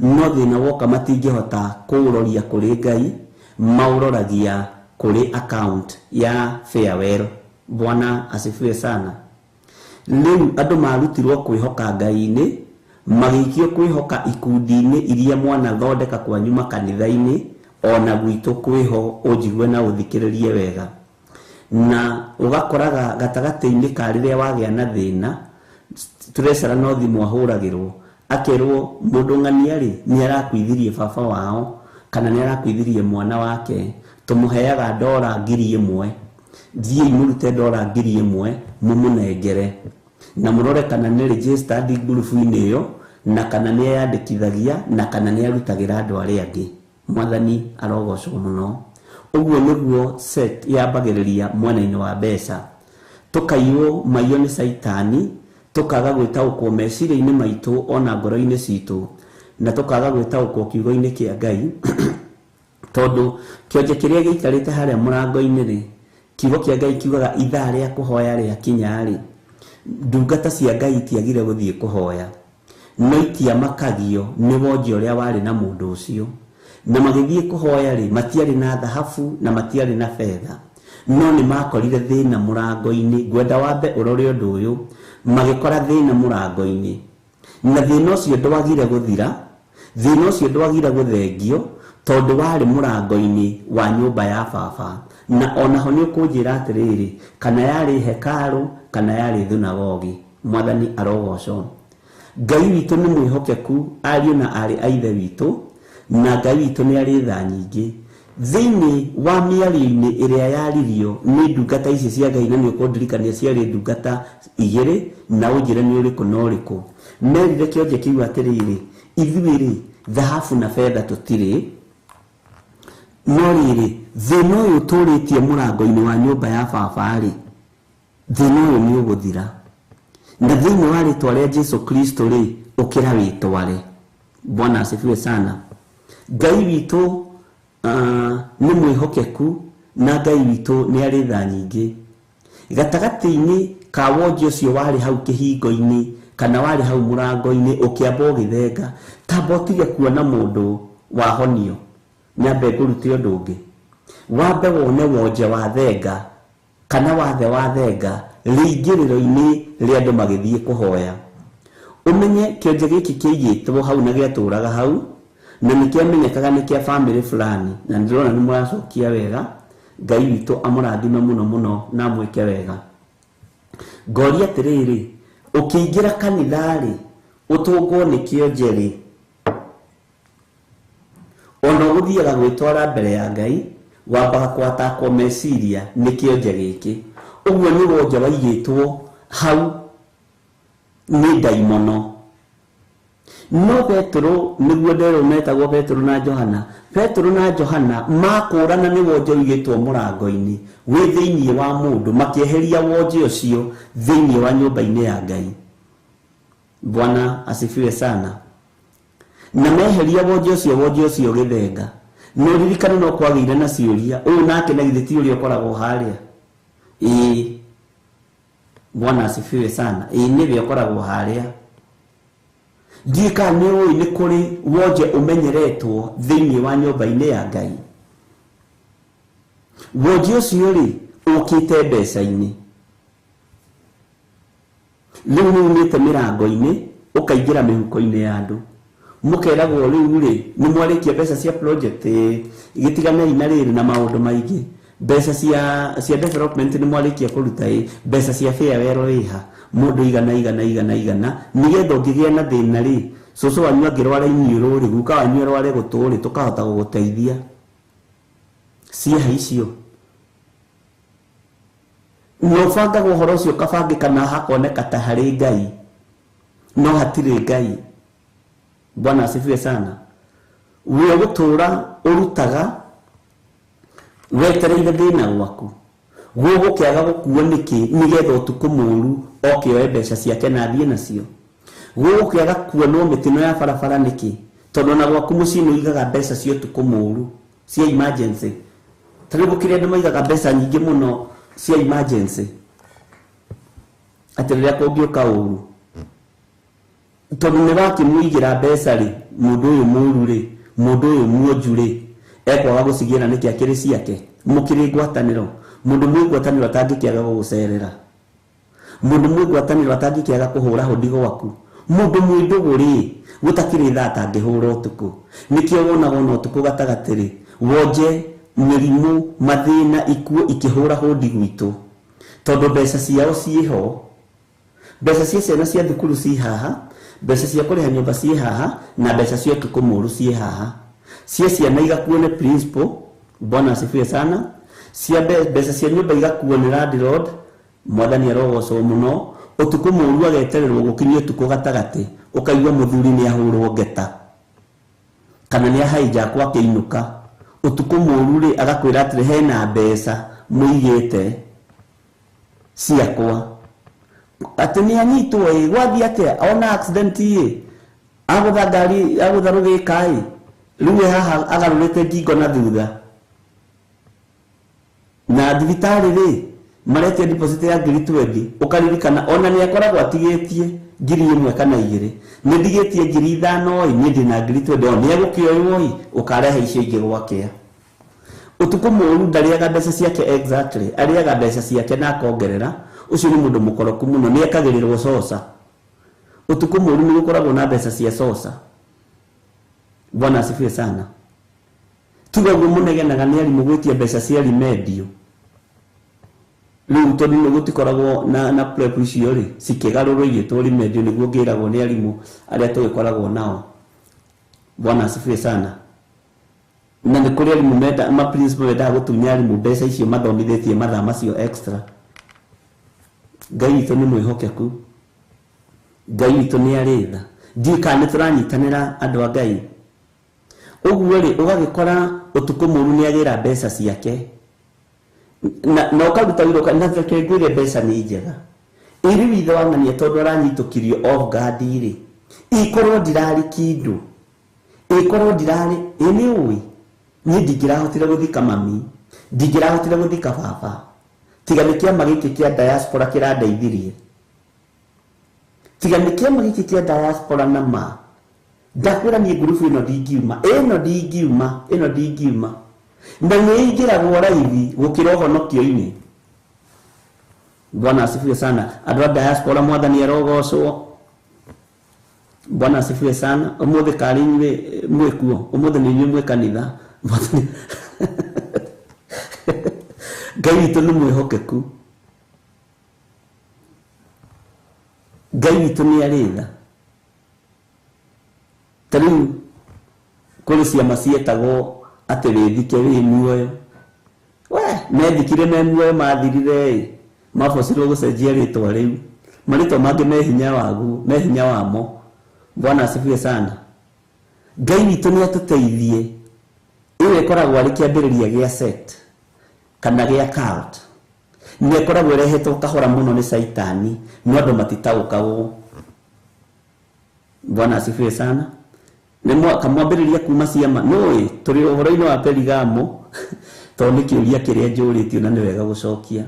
[SPEAKER 2] no thĩna woka matingĩhota kũũroria kũrĩ Ngai, maũroragia kũrĩ account ya farewell. Bwana asifiwe sana. Rĩu andũ marutirwo kwĩhoka Ngai-inĩ, magĩikio kwĩhoka ikundi-inĩ iria mwanathondeka kwanyu makanitha-inĩ, ona gwitũ kwĩho, ũnjigue na ũthikĩrĩrie wega. Na ũgakoraga gatagatĩ-inĩ ka rĩrĩa wagĩa na thĩna, treasurer no thimũ ahũragĩrwo, akerwo mũndũ ng'ania rĩ nĩ arakuithirie baba wao kana nĩ arakuithirie mwana wake, tũmũheaga ndora 1,000, thiĩi mũrute ndora 1,000 mũmũnengere, na mũrore kana nĩ registered ngurubu-inĩ ĩyo, na kana nĩ eyandĩkithagia, na kana nĩ arutagĩra andũ arĩa angĩ. Mwathani arogocwo mũno. Ũguo nĩguo set yambagĩrĩria mwena-inĩ wa mbeca. Tũkaiywo maiyo nĩ caitani, tũkaga gwĩtaũkwo meciria-inĩ maitũ ona ngoro-inĩ citũ, na tũkaga gwĩtaũkwo kiugo-inĩ kĩa Ngai, tondũ kĩonje kĩrĩa gĩikarĩte harĩa mũrango-inĩ rĩ, kiugo kĩa Ngai kiugaga ithaa rĩa kũhoya rĩakinya rĩ, ndungata cia Ngai itiagire gũthiĩ kũhoya, no itiamakagio nĩ wonje ũrĩa warĩ na mũndũ ũcio. Na magĩthiĩ kũhoya rĩ, matiarĩ na thahabu na matiarĩ na betha, no nĩ makorire thĩna mũrango-inĩ. Ngwenda wambe ũrore ũndũ ũyũ, magĩkora thĩna mũrango-inĩ, na thĩna ũcio ndwagire gũthira, thĩna ũcio ndwagire gũthengio, tondũ warĩ mũrango-inĩ wa nyũmba ya baba. Na onaho nĩ ũkũnjĩra atĩrĩrĩ, kana yarĩ hekarũ kana yarĩ thunagogi. Mwathani arogocwo. Ngai witũ nĩ mwĩhokeku, ariũ na aarĩ a ithe witũ, na Ngai witũ nĩ arĩ tha nyingĩ. Thĩinĩ wa mĩario-inĩ ĩrĩa yaririo nĩ ndungata ici cia Ngai, na nĩ ũkũndirikania ciarĩ ndungata igĩrĩ, na ũnjĩre nĩ ũrĩkũ na ũrĩkũ. Merire kĩonje kĩu atĩrĩrĩ, ithuĩ rĩ, thahabu na betha tũtirĩ, no rĩrĩ, thĩna ũyũ ũtũrĩtie mũrango-inĩ wa nyũmba ya baba rĩ, thĩna ũyũ nĩ ũgũthira. Na thĩinĩ wa rĩtwa rĩa Jesu Kristo rĩ, ũkĩra wĩtware. Bwana asifiwe sana. Ngai witũ nĩ mwĩhokeku, na Ngai witũ nĩ arĩ tha nyingĩ. Gatagatĩ-inĩ ka wonje ũcio warĩ hau kĩhingo-inĩ kana warĩ hau mũrango-inĩ, ũkĩamba ũgĩthenga, tamba ũtige kuona mũndũ wahonio, nyambe ngũrute ũndũ ũngĩ. Wambe wone wonje wa thenga kana wathe wa thenga rĩingĩrĩro-inĩ rĩa andũ magĩthiĩ kũhoya. Ũmenye kĩonje gĩkĩ kĩigĩtwo hau na gĩatũraga hau, na nĩ kĩamenyekaga nĩ kĩa family fulani, na ndĩrona nĩ mũracokia wega. Ngai witũ amũrathime mũno mũno na amwĩke wega. Ngoria atĩrĩrĩ, ũkĩingĩra kanitha rĩ, ũtũngwo nĩ kĩonje rĩ, ona ũgũthiaga gwĩtwara mbere ya Ngai, wambaga kwatakwo meciria nĩ kĩonje gĩkĩ. Ũguo nĩ wonje waigĩtwo hau nĩ ndaimono. No Petero, nĩguo nderwo metagwo Petero na Johana, Petero na Johana makũrana nĩ wonje ũigĩtwo mũrango-inĩ wĩ thĩinĩ wa mũndũ, makĩeheria wonje ũcio thĩinĩ wa nyũmba-inĩ ya Ngai. Bwana asifiwe sana. Na meheria wonje ũcio, wonje ũcio ũgĩthenga. No ririkane no kwagĩire na ciũria, ũyũ nake na githĩ ti ũrĩa ũkoragwo harĩa? Ĩĩ. Bwana asifiwe sana. Ĩĩ, nĩwe ũkoragwo harĩa. Ndiũĩ kana nĩ ũĩ nĩ kũrĩ wonje ũmenyeretwo thĩinĩ wa nyũmba-inĩ ya Ngai. Wonje ũcio rĩ, ũkĩte mbeca-inĩ. Rĩu nĩ umĩte mĩrango-inĩ, ũkaingĩra mĩhuko-inĩ ya andũ. Mũkeragwo rĩu rĩ, nĩ mwarĩkia mbeca cia project, gĩtiganei na rĩrĩ na maũndũ maingĩ. Mbeca cia development nĩ mwarĩkia kũruta, mbeca cia farewell rĩha, mũndũ igana igana igana igana, nĩgetha ũngĩgĩa na thĩna rĩ, cũcũ wanyu angĩrwara iniũrũ rĩ, guka wanyu arware gũtũ rĩ, tũkahota gũgũteithia. Cieha icio. Na ũbangaga ũhoro ũcio ũkabangĩka na hakoneka ta harĩ Ngai, no hatirĩ Ngai. Bwana asifiwe sana. We ũgũtũra ũrutaga wetereire thĩna gwaku, Gũgũkĩaga gũkuo nĩkĩ nĩgetha ũtukũ mũru oke oe mbeca ciake na athiĩ nacio? Gũgũkĩaga kuonwo mĩtino ya barabara nĩkĩ? Tondũ ona gwaku mũciĩ nĩ ũigaga mbeca cia ũtukũ mũru cia emergency. Ta rĩu gũkĩrĩ andũ maigaga mbeca nyingĩ mũno cia emergency, atĩ rĩrĩa kũngĩũka ũru, tondũ nĩ wakĩmũigĩra mbeca rĩ, mũndũ ũyũ mũru rĩ, mũndũ ũyũ muonju rĩ, ekwaga gũcigĩra nĩkĩ akĩrĩ ciake? Mũkĩrĩ ngwatanĩro, mũndũ mwĩ ngwatanĩro atangĩkĩaga gũgũcerera, mũndũ mwĩ ngwatanĩro atangĩkĩaga kũhũra hũndi gwaku, mũndũ mwĩ ndũgũ rĩ, gũtakĩrĩ thaa atangĩhũra ũtukũ. Nĩkĩo wonaga ona ũtukũ gatagatĩ rĩ, wonje mĩrimũ, mathĩna, ikuũ ikĩhũra hũndi gwitũ, tondũ mbeca ciao ciĩho. Mbeca cia ciana cia thukuru ci haha, mbeca cia kũrĩha nyũmba ciĩ haha, na mbeca cia ũtukũ mũru ciĩ haha. Cia ciana igakuo nĩ principal, Bwana asifiwe sana. Cia mbeca cia nyũmba igakuo nĩ landlord, Mwathani arogocwo mũno. Ũtukũ mũru agetererwo gũkinyia ũtukũ gatagatĩ, ũkaigua mũthuri nĩ ahũrwo ngeta kana nĩ ahijackwo akĩinũka. Ũtukũ mũru rĩ, agakwĩra atĩrĩ, hena mbeca mũigĩte ciakwa, atĩ nĩ anyitwo ĩ, gwathiĩ atĩa, ona accident ĩ, agũtha ngari, agũtha rũgĩka ĩ, rĩu e haha agarũrĩte ngingo na thutha. Na thibitarĩ rĩ, maretia deposit ya ngiri 20, ũkaririkana ona nĩ akoragwo atigĩtie ngiri 1 kana 2, nĩ ndigĩtie ngiri 5 ĩ, niĩ ndĩna ngiri 20, o nĩ egũkĩoywo ĩ, ũkarehe icio ingĩ gwakĩa. Ũtukũ mũru ndarĩaga mbeca ciake exactly, arĩaga mbeca ciake na akongerera. Ũcio nĩ mũndũ mũkoroku mũno, nĩ ekagĩrĩrwo coca. Ũtukũ mũru nĩ gũkoragwo na mbeca cia coca. Bwana asifiwe sana. Tiga ũguo mũnegenaga nĩ arimũ gwĩtia mbeca cia remedial. Rĩu tondũ nĩ gũtikoragwo na prep icio rĩ, cikĩgarũrwo igĩtwo remedial, nĩguo ngĩragwo nĩ arimũ arĩa tũgĩkoragwo nao. Bwana asifiwe sana. Na nĩ kũrĩ arimũ menda, ma principal mendaga gũtunya arimũ mbeca icio mathomithĩtie mathaa macio extra. Ngai witũ nĩ mwĩhokeku, Ngai witũ nĩ arĩ tha. Ndiũĩ kana nĩ tũranyitanĩra andũ a Ngai. Ũguo rĩ, ũgagĩkora ũtukũ mũru nĩ agĩra mbeca ciake, na ũkaruta wĩra, na reke ngwĩre mbeca nĩ njega. Ĩ rĩu ithe wa ng'ania tondũ aranyitũkirio off guard rĩ, ikorwo ndirarĩ kĩndũ, ikorwo ndirarĩ, ĩ nĩ ũĩ, niĩ ndingĩrahotire gũthika mami, ndingĩrahotire gũthika baba, tiga nĩ kĩama gĩkĩ kĩa diaspora kĩrandeithirie. Tiga nĩ kĩama gĩkĩ kĩa diaspora na ma, ndakwĩra niĩ ngurubu ĩno ndingiuma, ĩno ndingiuma, ĩno ndingiuma. Na nĩ ĩingĩragwo raithi gũkĩra ũhonokio-inĩ. Bwana asifiwe sana. Andũ a diaspora, Mwathani arogocwo. Bwana asifiwe sana. Ũmũthĩ karĩ inyuĩ mwĩ kuo, ũmũthĩ nĩ inyuĩ mwĩ kanitha. Mwathani Ngai witũ nĩ mwĩhokeku, Ngai witũ nĩ arĩ tha. Ta rĩu kũrĩ ciama cietagwo atĩ wĩthike wĩ muoyo. We methikire me muoyo, mathirire ĩ, mabocirwo gũcenjia rĩtwa rĩu. Marĩtwa mangĩ me hinya waguo, me hinya wamo. Bwana asifiwe sana. Ngai witũ nĩ atũteithie. Ĩyo ĩkoragwo arĩ kĩambĩrĩria gĩa sect kana gĩa cult. Nĩ ĩkoragwo ĩrehetwo kahora mũno nĩ Caitani, no andũ matitaũkagwo. Bwana asifiwe sana. Nĩ kamwambĩrĩria kuma ciama. Nũĩ tũrĩ ũhoro-inĩ wa Perigamo, tondũ nĩ kĩũria kĩrĩa njũrĩtio na nĩ wega gũcokia.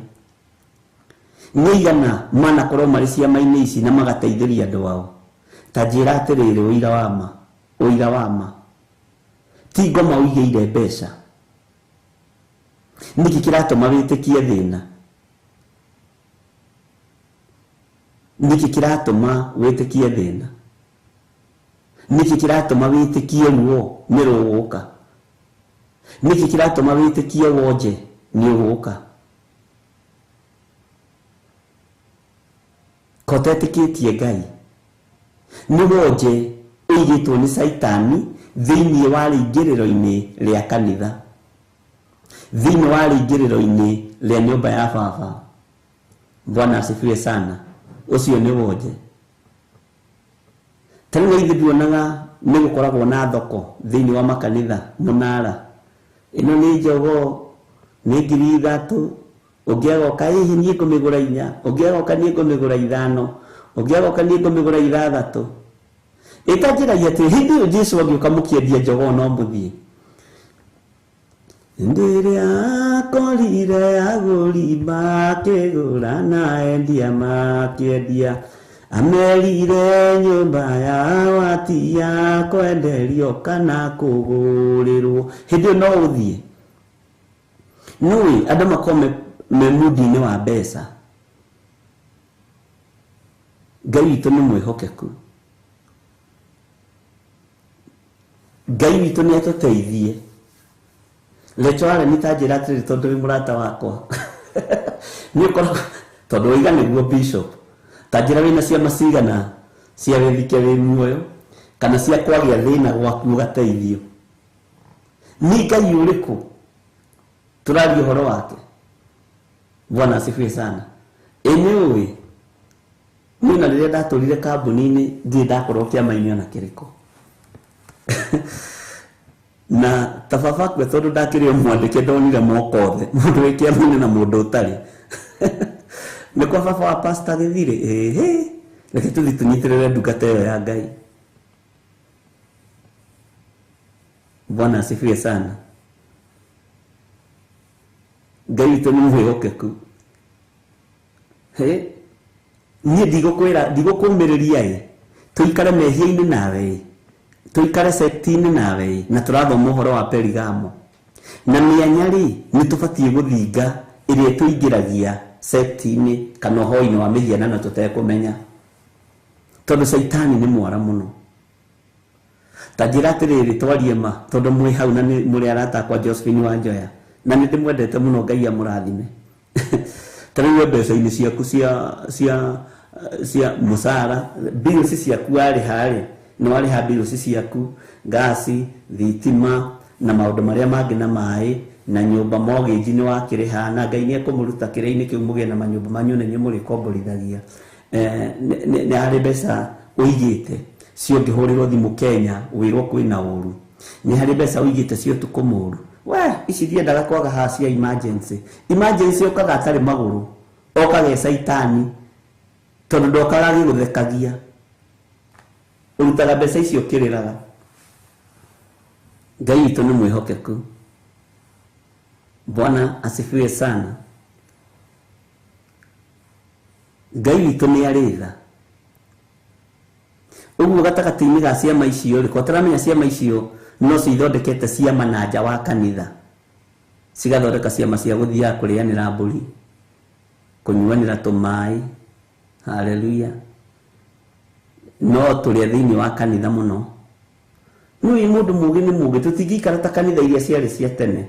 [SPEAKER 2] Nĩ aigana manakorwo marĩ ciama-inĩ ici na magateithĩria andũ ao? Ta njĩra atĩrĩrĩ, ũira wa ma, ũira wa ma, ti ngoma ũigĩire mbeca. Nĩkĩ kĩratũma wĩtĩkie thĩna? Nĩkĩ kĩratũma wĩtĩkie thĩna? Nĩkĩ kĩratũma wĩtĩkie ruo nĩ rũgũka? Nĩkĩ kĩratũma wĩtĩkie wonje nĩ ũgũka? Kotetĩkĩtie Ngai nĩ wonje ũigĩtwo nĩ Caitani thĩinĩ wa rĩingĩrĩro-inĩ rĩa kanitha, thĩinĩ wa rĩingĩrĩro-inĩ rĩa nyũmba ya baba. Bwana asifiwe sana. Ũcio nĩ wonje. Ta rĩu ithuĩ nduonaga nĩ gũkoragwo na thoko thĩinĩ wa makanitha mũnara. Ĩno nĩ njogoo, nĩ ngiri 3, Ũngĩ agoka hihi niĩ ngũmĩgũra 4, ũngĩ agoka niĩ ngũmĩgũra 5, ũngĩ agoka niĩ ngũmĩgũra 6. Ĩtanjĩragia atĩ hĩndĩ ĩyo Jesũ angĩũka mũkĩendia njogoo no mũthiĩ. Ndĩrĩa akorire agũri makĩgũra na endia makĩendia, amerire nyũmba yao atia kwenderio kana kũgũrĩrwo. Hĩndĩ ĩyo no ũthiĩ. Nĩũĩ andũ makorwo me mundi-inĩ wa mbeca. Ngai witũ nĩ mwĩhokeku. Ngai witũ nĩ atũteithie. Lecho are nĩ ta njĩra atĩrĩrĩ tondũ wĩ mũrata wakwa. Nĩ ũkoragwo tondũ waiga nĩguo bishop. Ta njĩra wĩna ciama cigana cia wĩthike wĩ muoyo kana cia kwagĩa thĩna gwaku ũgateithio. Nĩ Ngai ũrĩkũ tũraria ũhoro wake? Bwana asifiwe sana. Ĩ nĩ ũĩ niĩ na rĩrĩa ndatũrire kambuni-inĩ ndirĩ ndakorwo kĩama-inĩ ona kĩrĩkũ. Na ta baba akue tondũ ndakĩrĩ o mwandĩke ndonire moko othe mũndũ wĩ kĩama-inĩ na mũndũ ũtarĩ. Nĩ kwa baba wa pastor Gĩthirĩ, ĩhĩ, reke tũthiĩ tũnyitĩrĩre ndungata ĩyo ya Ngai. Bwana asifiwe sana. Ngai witũ nĩ mwĩhokeku. He, niĩ ndigũkwĩra, ndigũkũmĩrĩria ĩ, tũikare mehia-inĩ nawe ĩ, tũikare sekti-inĩ nawe ĩ, na tũrathoma ũhoro wa Perigamo. Na mĩanya rĩ, nĩ tũbatiĩ gũthinga ĩrĩa ĩtũingĩragia sekti-inĩ kana ũhoro-inĩ wa mĩhianano tũtekũmenya. Tondũ caitani nĩ mwara mũno. Ta njĩra atĩrĩrĩ, twarie ma, tondũ mwĩ hau na nĩ mũrĩ arata akwa Josephine Wanjoya, na nĩ ndĩmwendete mũno, Ngai amũrathime. Ta rĩu we mbeca-inĩ ciaku cia mũcara, bills ciaku warĩha rĩ, nĩ warĩha bills ciaku, ngasi, thitima, na maũndũ marĩa mangĩ na maĩ, na nyũmba mortgage nĩ wakĩrĩha, na Ngai nĩ ekũmũruta kĩrĩa-inĩ kĩu mũgĩe na manyũmba manyu na inyuĩ mũrĩkomborithagia. Nĩ harĩ mbeca ũigĩte cio ũngĩhũrĩrwo thimũ Kenya wĩrwo kwĩna ũru. Nĩ harĩ mbeca ũigĩte cia ũtukũ mũru. We, ici ndiendaga kwaga haha cia emergency. Emergency ũkaga atarĩ magũrũ, okaga e caitani, tondũ ndokaga agĩgũthekagia. Ũrutaga mbeca icio ũkĩrĩraga. Ngai witũ nĩ mwĩhokeku. Bwana asifiwe sana. Ngai witũ nĩ arĩ tha. Ũguo gatagatĩ-inĩ ga ciama icio rĩ, kwa tũramenya ciama icio no cithondekete ciama na nja wa kanitha. Cigathondeka ciama cia gũthiaga kũrĩanĩra mbũri, kũnyuanĩra tũmaĩ. Haleluya. No tũrĩa thĩinĩ wa kanitha mũno. Nĩũĩ mũndũ mũũgĩ nĩ mũũgĩ, tũtingĩikara ta kanitha iria ciarĩ cia tene.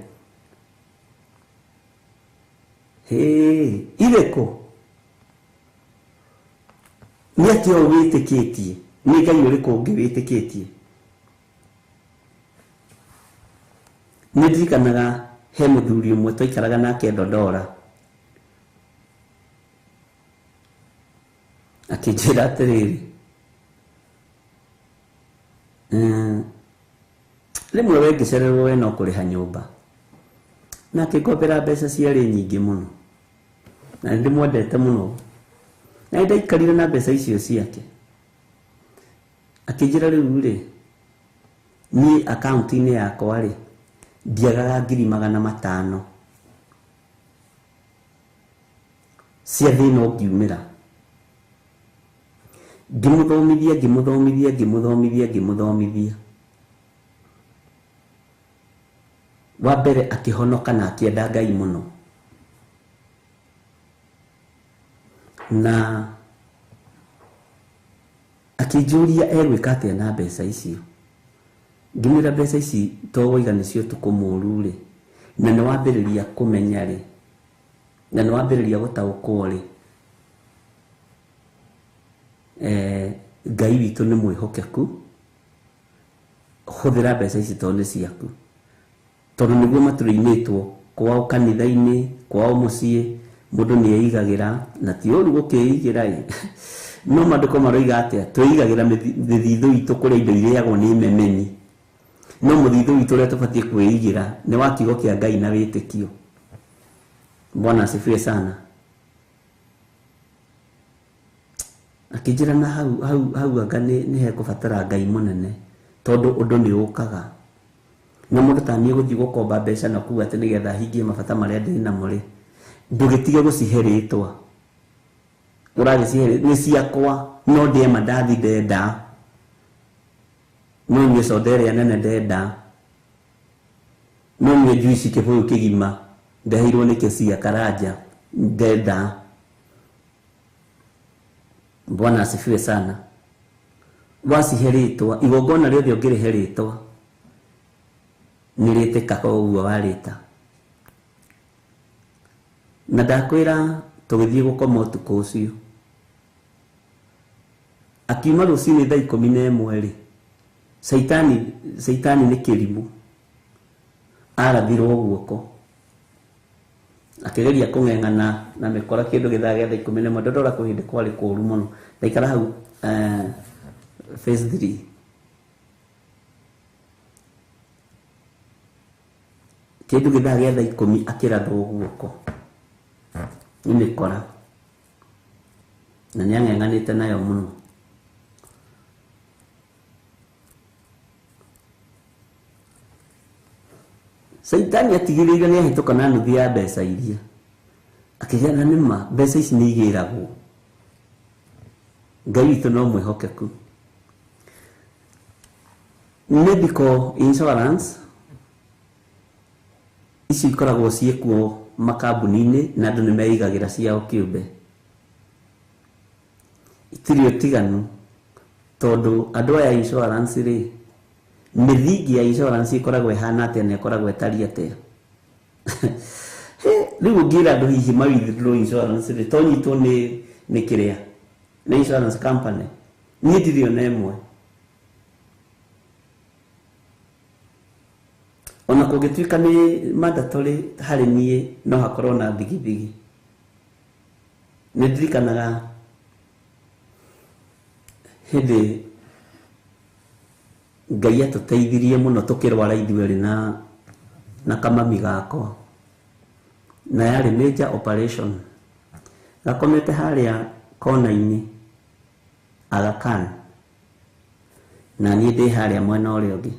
[SPEAKER 2] Hĩ, irĩkũ? Nĩ atĩa ũũ wĩtĩkĩtie? Nĩ Ngai ũrĩkũ ũngĩ wĩtĩkĩtie? Nĩ ndirikanaga he mũthuri ũmwe twaikaraga nake Dodora. Akĩnjĩra atĩrĩrĩ, rĩmwe we ngĩcererwo we no kũrĩha nyũmba. Na akĩngombera mbeca ciarĩ nyingĩ mũno. Na nĩ ndĩmwendete mũno. Na nĩ ndaikarire na mbeca icio ciake. Akĩnjĩra rĩu rĩ, niĩ akaunti-inĩ yakwa rĩ, ndiagaga 500,000 cia thĩna ũngiumĩra. Ngĩmũthomithia, ngĩmũthomithia, ngĩmũthomithia, ngĩmũthomithia. Wa mbere akĩhonoka na akĩenda Ngai mũno. Na akĩnjũria egwĩka atĩa na mbeca icio. Ngĩmwĩra mbeca ici to waiga nĩcio ũtukũ mũũru rĩ, na nĩ wambĩrĩria kũmenya rĩ, na nĩ wambĩrĩria gũtaũkwo rĩ, Ngai witũ nĩ mwĩhokeku, hũthĩra mbeca ici tondũ nĩ ciaku. Tondũ nĩguo matũrĩinĩtwo kwao kanitha-inĩ, kwao mũciĩ, mũndũ nĩ eigagĩra, na ti ũru gũkĩigĩra ĩ. No maandĩko maroiga atĩa? Twĩigagĩra mĩthithũ itũ kũrĩa indo irĩagwo nĩ memenyi. No mũthithũ witũ ũrĩa tũbatiĩ kwĩigĩra nĩ wa kiugo kĩa Ngai na wĩtĩkio. Bwana asifiwe sana. Akĩnjĩra na hau hau hau anga nĩ hekũbatara Ngai mũnene tondũ ũndũ nĩ ũkaga na mũndũ ta niĩ gũthiĩ gũkomba mbeca na kuga atĩ nĩgetha hingie mabata marĩa ndĩ namo rĩ, ndũgĩtige gũcihe rĩtwa, ũragĩcihe nĩ ciakwa, no ndĩe mandathi ndenda, no nyue soda ĩrĩa nene ndenda, no nyue juici kĩbũyũ kĩgima ndeheirwo nĩ Kesia Karanja ndenda. Bwana asifiwe sana. Wacihe rĩtwa, igongona rĩothe ũngĩrĩhe rĩtwa nĩ rĩtĩkaga ũguo warĩta. Na ndakwĩra tũgĩthiĩ gũkoma ũtukũ ũcio, akiuma rũcinĩ thaa 11 rĩ, caitani nĩ kĩrimũ, arathirwo guoko akĩgeria kũng'eng'ana na mĩkora kĩndũ gĩthaa gĩa thaa 11. Ndondora kwĩ hĩndĩ kwarĩ kũũru mũno, ndaikara hau phase 3 kĩndũ gĩthaa gĩa thaa 10 akĩrathwo guoko nĩ mĩkora, na nĩ ang'eng'anĩte nayo mũno. Caitani atigĩrĩire nĩ ahĩtũka na nuthu ya mbeca iria, akĩgĩa na nĩma mbeca ici nĩ igĩragwo. Ngai witũ no mwĩhokeku. Medical insurance ici ikoragwo ciĩkuo makambuni-inĩ na andũ nĩ meigagĩra ciao kĩũmbe, itirĩ ũtiganu tondũ andũ aya insurance rĩ, mĩthingi ya insurance ĩkoragwo ĩhana atĩa na ĩkoragwo ĩtariĩ atĩa? Rĩu ũngĩra andũ hihi ma withdraw insurance rĩ, to nyitwo nĩ kĩrĩa nĩ insurance company, niĩ ndirĩ ona ĩmwe. Ona kũngĩtuĩka nĩ mandatory harĩ niĩ, no hakorwo na thigithigi. Nĩ ndirikanaga hĩndĩ Ngai atũteithirie mũno tũkĩrwara ithuerĩ na kamami gakwa, na yarĩ major operation. Gakomete harĩa kona-inĩ Aga Khan, na niĩ ndĩ harĩa mwena ũrĩa ũngĩ.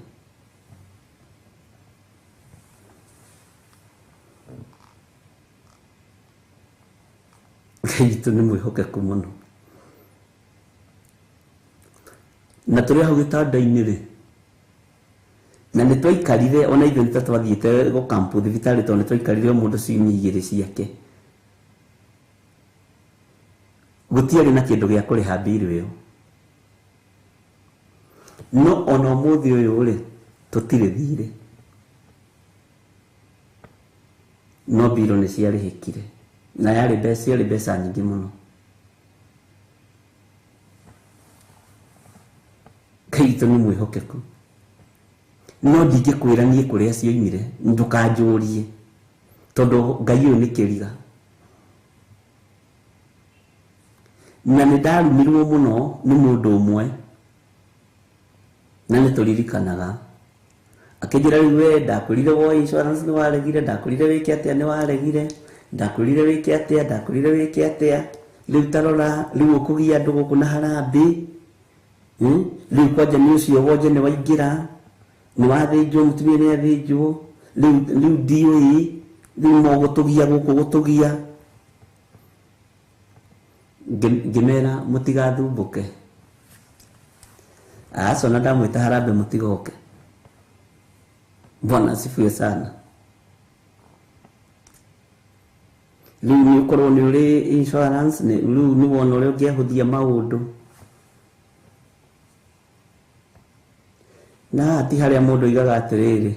[SPEAKER 2] Ngai witũ nĩ mwĩhokeku mũno. Na tũrĩ hau gĩtanda-inĩ rĩ, na nĩ twaikarire ona ithuĩ nĩ ta twathiĩte gũkampu thibitarĩ tondũ nĩ twaikarire o mũndũ ciumia igĩrĩ ciake. Gũtiarĩ na kĩndũ gĩa kũrĩha mbirũ ĩyo. No ona ũmũthĩ ũyũ rĩ, tũtirĩ thirĩ, no mbirũ nĩ ciarĩhĩkire, na yarĩ mbeca, ciarĩ mbeca nyingĩ mũno. Ngai witũ nĩ mwĩhokeku. No ndingĩkwĩra niĩ kũrĩa cioimire, ndũkanjũrie, tondũ Ngai ũyũ nĩ kĩriga. Na nĩ ndarumirwo mũno nĩ mũndũ ũmwe, na nĩ tũririkanaga, akĩnjĩra rĩu we ndakwĩrire woe insurance nĩ waregire, ndakwĩrire wĩke atĩa nĩ waregire, ndakwĩrire wĩke atĩa, ndakwĩrire wĩke atĩa, rĩu tarora rĩu ũkũgia andũ gũkũ na harambĩ, rĩu kwanja nĩ ũcio wonje nĩ waingĩra, nĩ wathĩnjwo, mũtumia nĩ athĩnjwo, rĩu ndiũĩ, rĩu mogũtũgia gũkũ gũtũgia. Ngĩmera mũtigathumbũke, aca ona ndamwĩta harambĩ mũtigoke. Bwana asifiwe sana. Rĩu nĩ ũkorwo nĩ ũrĩ insurance, rĩu nĩ wona ũrĩa ũngĩahũthia maũndũ. Na haha ti harĩa mũndũ oigaga atĩrĩrĩ,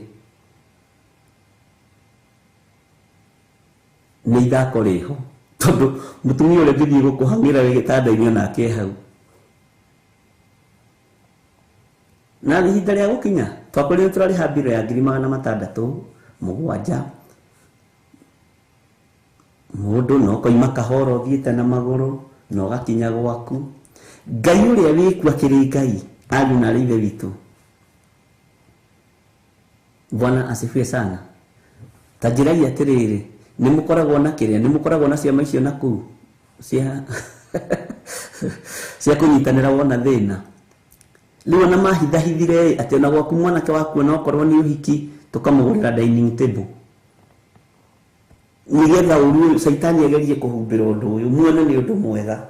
[SPEAKER 2] nĩ ithako rĩho, tondũ mũtumia ũrĩa ũngĩthiĩ gũkũhang'ĩra wĩ gĩtanda-inĩ onake e hau. Na ihinda rĩa gũkinya twakorirwo tũrarĩha mbirũ ya 607 mũndũ no ũkoima kahora ũthiĩte na magũrũ na ũgakinya gwaku. Ngai ũrĩa wĩkuo akĩrĩ Ngai, ariũ na arĩ ithe witũ. Bwana asifiwe sana. Ta njĩrai atĩrĩrĩ, Nĩ mũkoragwo na kĩrĩa, nĩ mũkoragwo na ciama icio na kũu cia cia kũnyitanĩra wona thĩna. Rĩu ona mahithahithire atĩ ona gwaku mwanake waku ona okorwo nĩ ũhiki tũkamũgũrĩra dining table, nĩgetha ũru caitani agerie kũhumbĩra ũndũ ũyũ muone nĩ ũndũ mwega.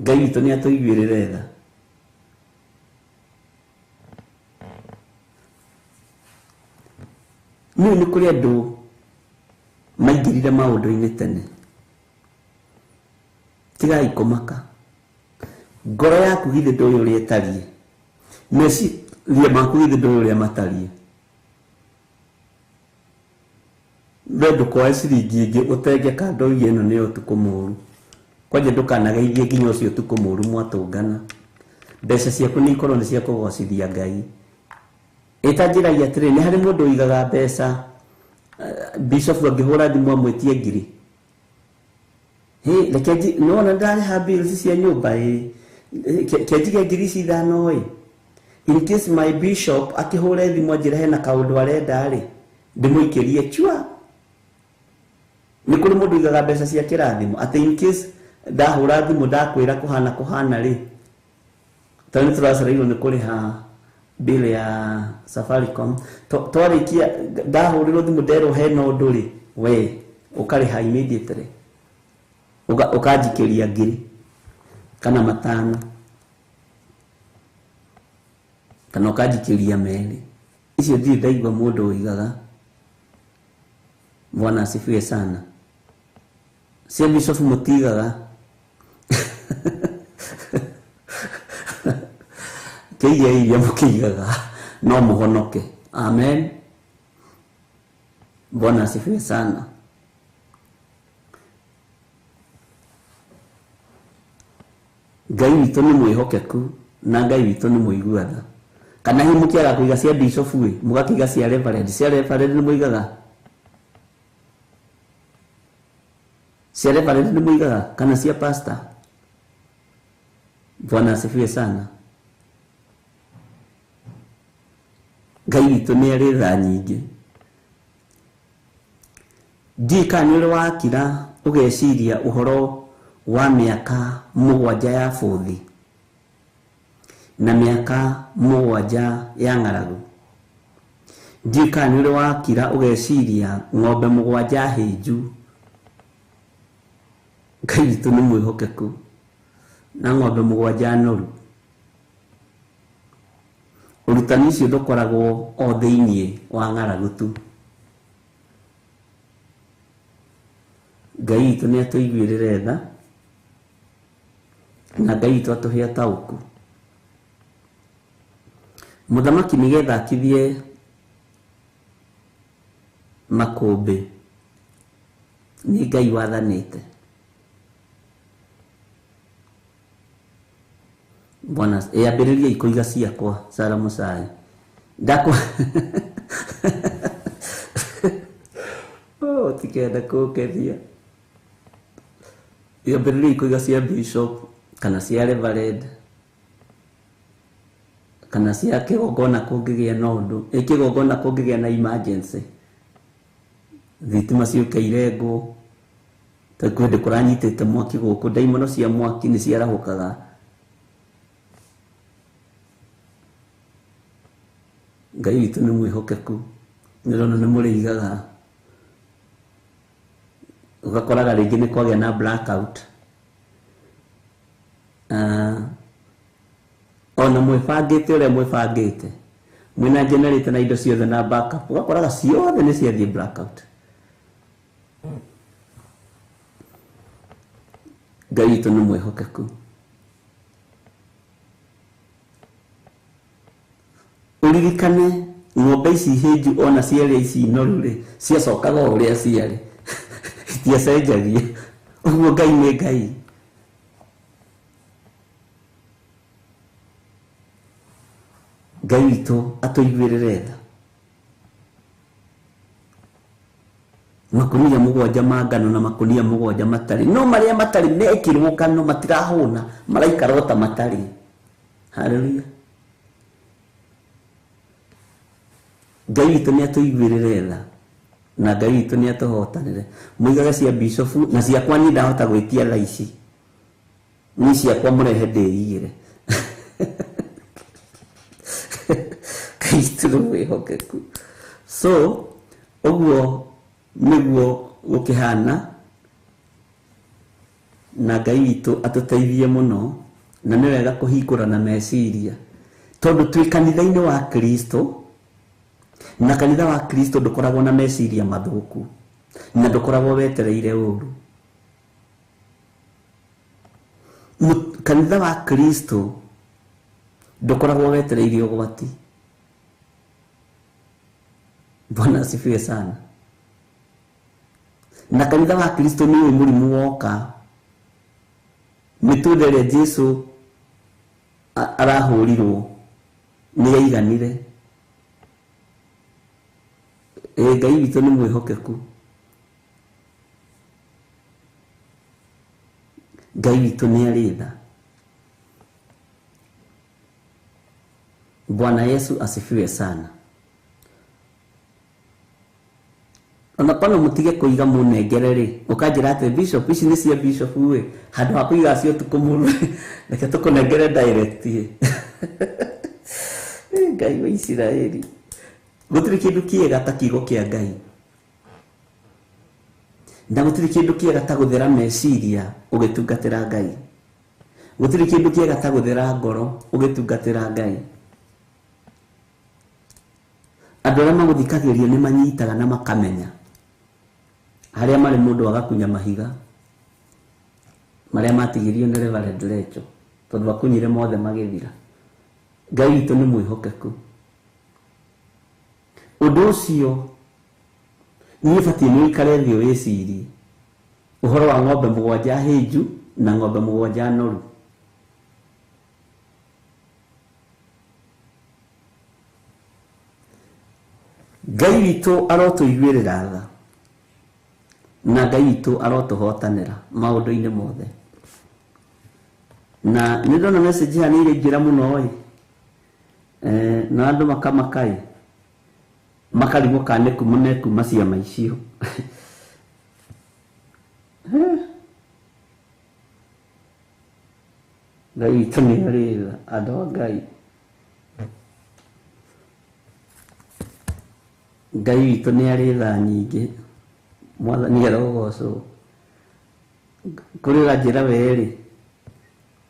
[SPEAKER 2] Ngai witũ nĩ atũiguĩrĩre tha. Nĩũ nĩ kũrĩ andũ maingĩrire maũndũ-inĩ tene. Tigai kũmaka. Ngoro yaku githĩ ndũĩ ũrĩa ĩtariĩ, meciria maku githĩ ndũĩ ũrĩa matariĩ. We ndũkoe ciringi ĩngĩ ũtenge kando ũige ĩno nĩ ũtukũ mũru. Kwanja ndũkanageithie nginya ũcio ũtukũ mũru mwatũngana. Mbeca ciaku nĩ ikorwo nĩ cia kũgocithia Ngai. Ĩtanjĩragia atĩrĩ, nĩ harĩ mũndũ ũigaga mbeca, bishop angĩhũra thimũ amwĩtie ngiri. Hĩ, reke nĩwona ndarĩha bills cia nyũmba ĩ, ke njige ngiri ici ithano ĩ. In case my bishop akĩhũre thimũ anjĩre hena kaũndũ arenda rĩ, ndĩmũikĩrie chua. Nĩ kũrĩ mũndũ ũigaga mbeca cia kĩrathimo atĩ in case ndahũra thimũ ndakwĩra kũhana kũhana rĩ, tondũ nĩ tũracereirwo nĩ kũrĩha bill ya Safaricom, twarĩkia ndahũrĩrwo thimũ nderwo hena ũndũ rĩ, we ũkarĩha immediately, ũkanjikĩria ngiri kana matano kana ũkanjikĩria merĩ. Icio ndirĩ ndaigua mũndũ ũigaga. Bwana asifiwe sana. Cia bishop mũtigaga. Kĩige iria mũkĩigaga no mũhonoke. Amen. Bwana asifiwe sana. Ngai witũ nĩ mwĩhokeku na Ngai witũ nĩ mũigua tha. Kana hihi mũkĩaga kũiga cia bishop ĩ, mũgakĩiga cia reverend. Cia reverend nĩ mũigaga? Cia reverend nĩ mũigaga kana cia pastor? Bwana asifiwe sana. Ngai witũ nĩ arĩ tha nyingĩ. Ndiũĩ kana nĩ ũrĩ wakira ũgeciria ũhoro wa mĩaka mũgwanja ya bũthi na mĩaka mũgwanja ya ng'aragu. Ndiũĩ kana nĩ ũrĩ wakira ũgeciria ng'ombe mũgwanja hĩnju. Ngai witũ nĩ mwĩhokeku na ng'ombe mũgwanja noru. Ũrutani ũcio ndũkoragwo o thĩiniĩ wa ng'aragu tu. Ngai witũ nĩ atũiguĩrĩre tha na Ngai witũ atũhe ũtaũku. Mũthamaki nĩgetha akithie makũmbĩ nĩ Ngai wathanĩte. Bwana, ambĩrĩria kũiga ciakwa Sara Mũcai. Ndakwa oh, tikenda kũngeria. Ambĩrĩria kũiga cia bishop kana cia reverend kana cia kĩgongona kũngĩgĩa na ũndũ, ĩ kĩgongona kũngĩgĩa na emergency, thitima ciũke irengwo, tondũ kwĩ hĩndĩ kũranyitĩte mwaki gũkũ, ndaimono cia mwaki nĩ ciarahũkaga. Ngai witũ nĩ mwĩhokeku, nĩndĩrona nĩ mũrĩigaga. Ũgakoraga rĩngĩ nĩ kwagĩa na blackout. Ona mwĩbangĩte ũrĩa mwĩbangĩte, mwĩna generator na indo ciothe na backup, ũgakoraga ciothe nĩ ciathiĩ blackout. Ngai witũ nĩ mwĩhokeku. Ũririkane ng'ombe ici hĩnju ona ciarĩa ici noru rĩ, ciacokaga o ũrĩa ciarĩ, itiacenjagia. Ũguo Ngai nĩ Ngai. Ngai witũ atũiguĩrĩre tha. Makunia mũgwanja ma ngano na makunia mũgwanja matarĩ, no marĩa matarĩ mekĩrwo ngano matirahũna, maraikara o ta matarĩ. Haleluya. Ngai witũ nĩ atũiguĩrĩre tha. Na Ngai witũ nĩ atũhotanĩre. Mũigage cia bishofu na ciakwa niĩ ndahota gwĩtia thaa ici. Niĩ ciakwa mũrehe ndĩigĩre. Ngai witũ nĩ mwĩhokeku. So ũguo nĩguo gũkĩhana, na Ngai witũ atũteithie mũno, na nĩ wega kũhingũrana meciria tondũ twĩ kanitha-inĩ wa Kristo, na kanitha wa Kristo ndũkoragwo na meciria mathũku na ndũkoragwo wetereire ũru. Kanitha wa Kristo ndũkoragwo wetereire ũgwati. Bwana asifiwe sana. Na kanitha wa Kristo nĩ ũĩ mũrimũ woka, mĩtũnda ĩrĩa Jesu arahũrirwo nĩ yaiganire. Ngai witũ nĩ mwĩhokeku. Ngai witũ nĩ arĩ tha. Bwana Yesu asifiwe sana. Ona pano mutige kuiga munengere ri, ukanjira ati bishop ici ni cia bishop we, handu ha kuiga cio tukũ mũno, reke tũkũnengere direct ĩ. Ngai wa Isiraeli, gũtirĩ kĩndũ kĩega ta kiugo kĩa Ngai, na gũtirĩ kĩndũ kĩega ta gũthera meciria ũgĩtungatĩra Ngai, gũtirĩ kĩndũ kĩega ta gũthera ngoro ũgĩtungatĩra Ngai. Andũ arĩa magũthikagĩrĩria nĩ manyitaga na makamenya harĩa marĩ mũndũ agakunya mahiga marĩa matigĩrio nĩ Reverend Rachel, tondũ akunyire mothe magĩthira. Ngai witũ nĩ mwĩhokeku. Ũndũ ũcio niĩ batiĩ nĩ ũikare thĩ ũwĩcirie ũhoro wa ng'ombe mũgwanja hĩnju na ng'ombe mũgwanja noru. Ngai witũ arotũiguĩrĩra tha, na Ngai witũ arotũhotanĩra maũndũ-inĩ mothe. Na nĩ ndona message haha nĩ iraingĩra mũno ĩ, na andũ makamaka ĩ, makarigwo kana nĩ kuma mekuma ciama icio. Ngai witũ nĩ arĩ tha, andũ a Ngai. Ngai witũ nĩ arĩ tha nyingĩ. Mwathani arogocwo. Kũrĩ ũranjĩra we rĩ,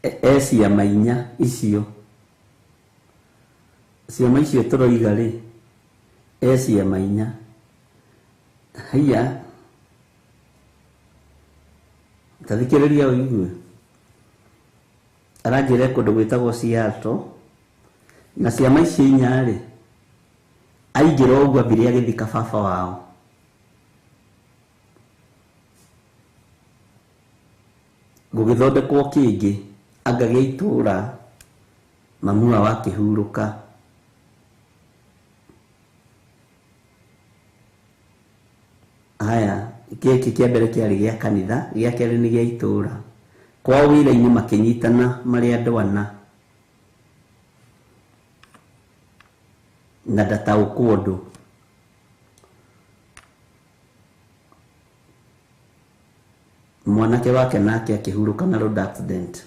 [SPEAKER 2] e ciama inya icio. Ciama icio tũroiga rĩ, e ciama inya. Haiya, ta thikĩrĩria ũigue. Aranjĩra kũndũ gwĩtagwo Seattle, na ciama icio inya rĩ, aingĩra ũguo ambire agĩthika baba wao. Gũgĩthondekwo kĩngĩ, anga gĩa itũũra, mamu wao akĩhurũka. Haya, gĩkĩ kĩa mbere kĩarĩ gĩa kanitha, gĩa kerĩ nĩ gĩa itũũra. Kwao wĩra-inĩ makĩnyitana marĩ andũ ana. Na ndataũkwo ũndũ. Mwanake wake nake akĩhurũka na road accident.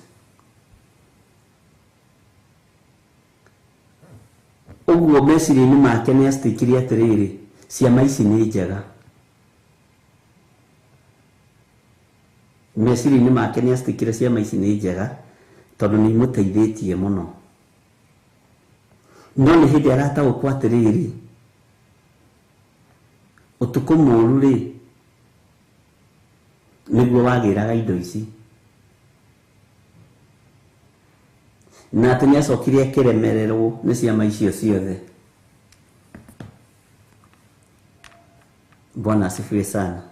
[SPEAKER 2] Ũguo meciria-inĩ make nĩ acitikirie atĩrĩrĩ, ciama ici nĩ njega. Meciria-inĩ make nĩ acitikire ciama ici nĩ njega tondũ nĩ imũteithĩtie mũno. No nĩ hĩndĩ arataũkwo atĩrĩrĩ, ũtukũ mũũru rĩ, nĩguo wagĩraga indo ici. Na atĩ nĩ acokire akĩremererwo nĩ ciama icio ciothe. Bwana asifiwe sana.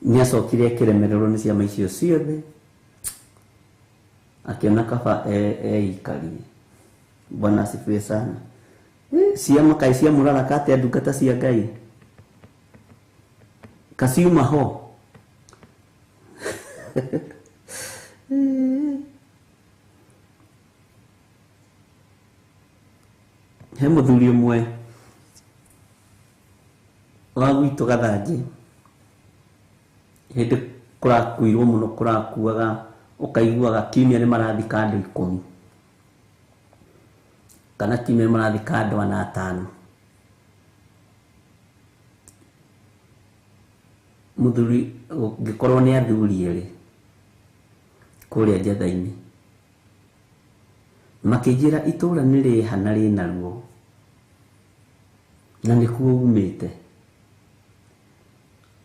[SPEAKER 2] Nĩ acokire akĩremererwo nĩ ciama icio ciothe, akĩona kaba eikarie. Bwana asifiwe sana. Ciama kaĩ ciamũraraka atĩa ndungata cia Ngai? Kaciuma ho. He mũthuri ũmwe wa gwitũ Gathanjĩ, hĩndĩ kũrakuirwo mũno, kũrakuaga ũkaiguaga kiumia nĩ marathika andũ 10 kana kiumia nĩ marathika andũ 5. Mũthuri ũngĩkorwo nĩ athuri erĩ kũrĩa njetha-inĩ, makĩnjĩra itũra nĩ rĩha na rĩna ruo na nĩkuo umĩte.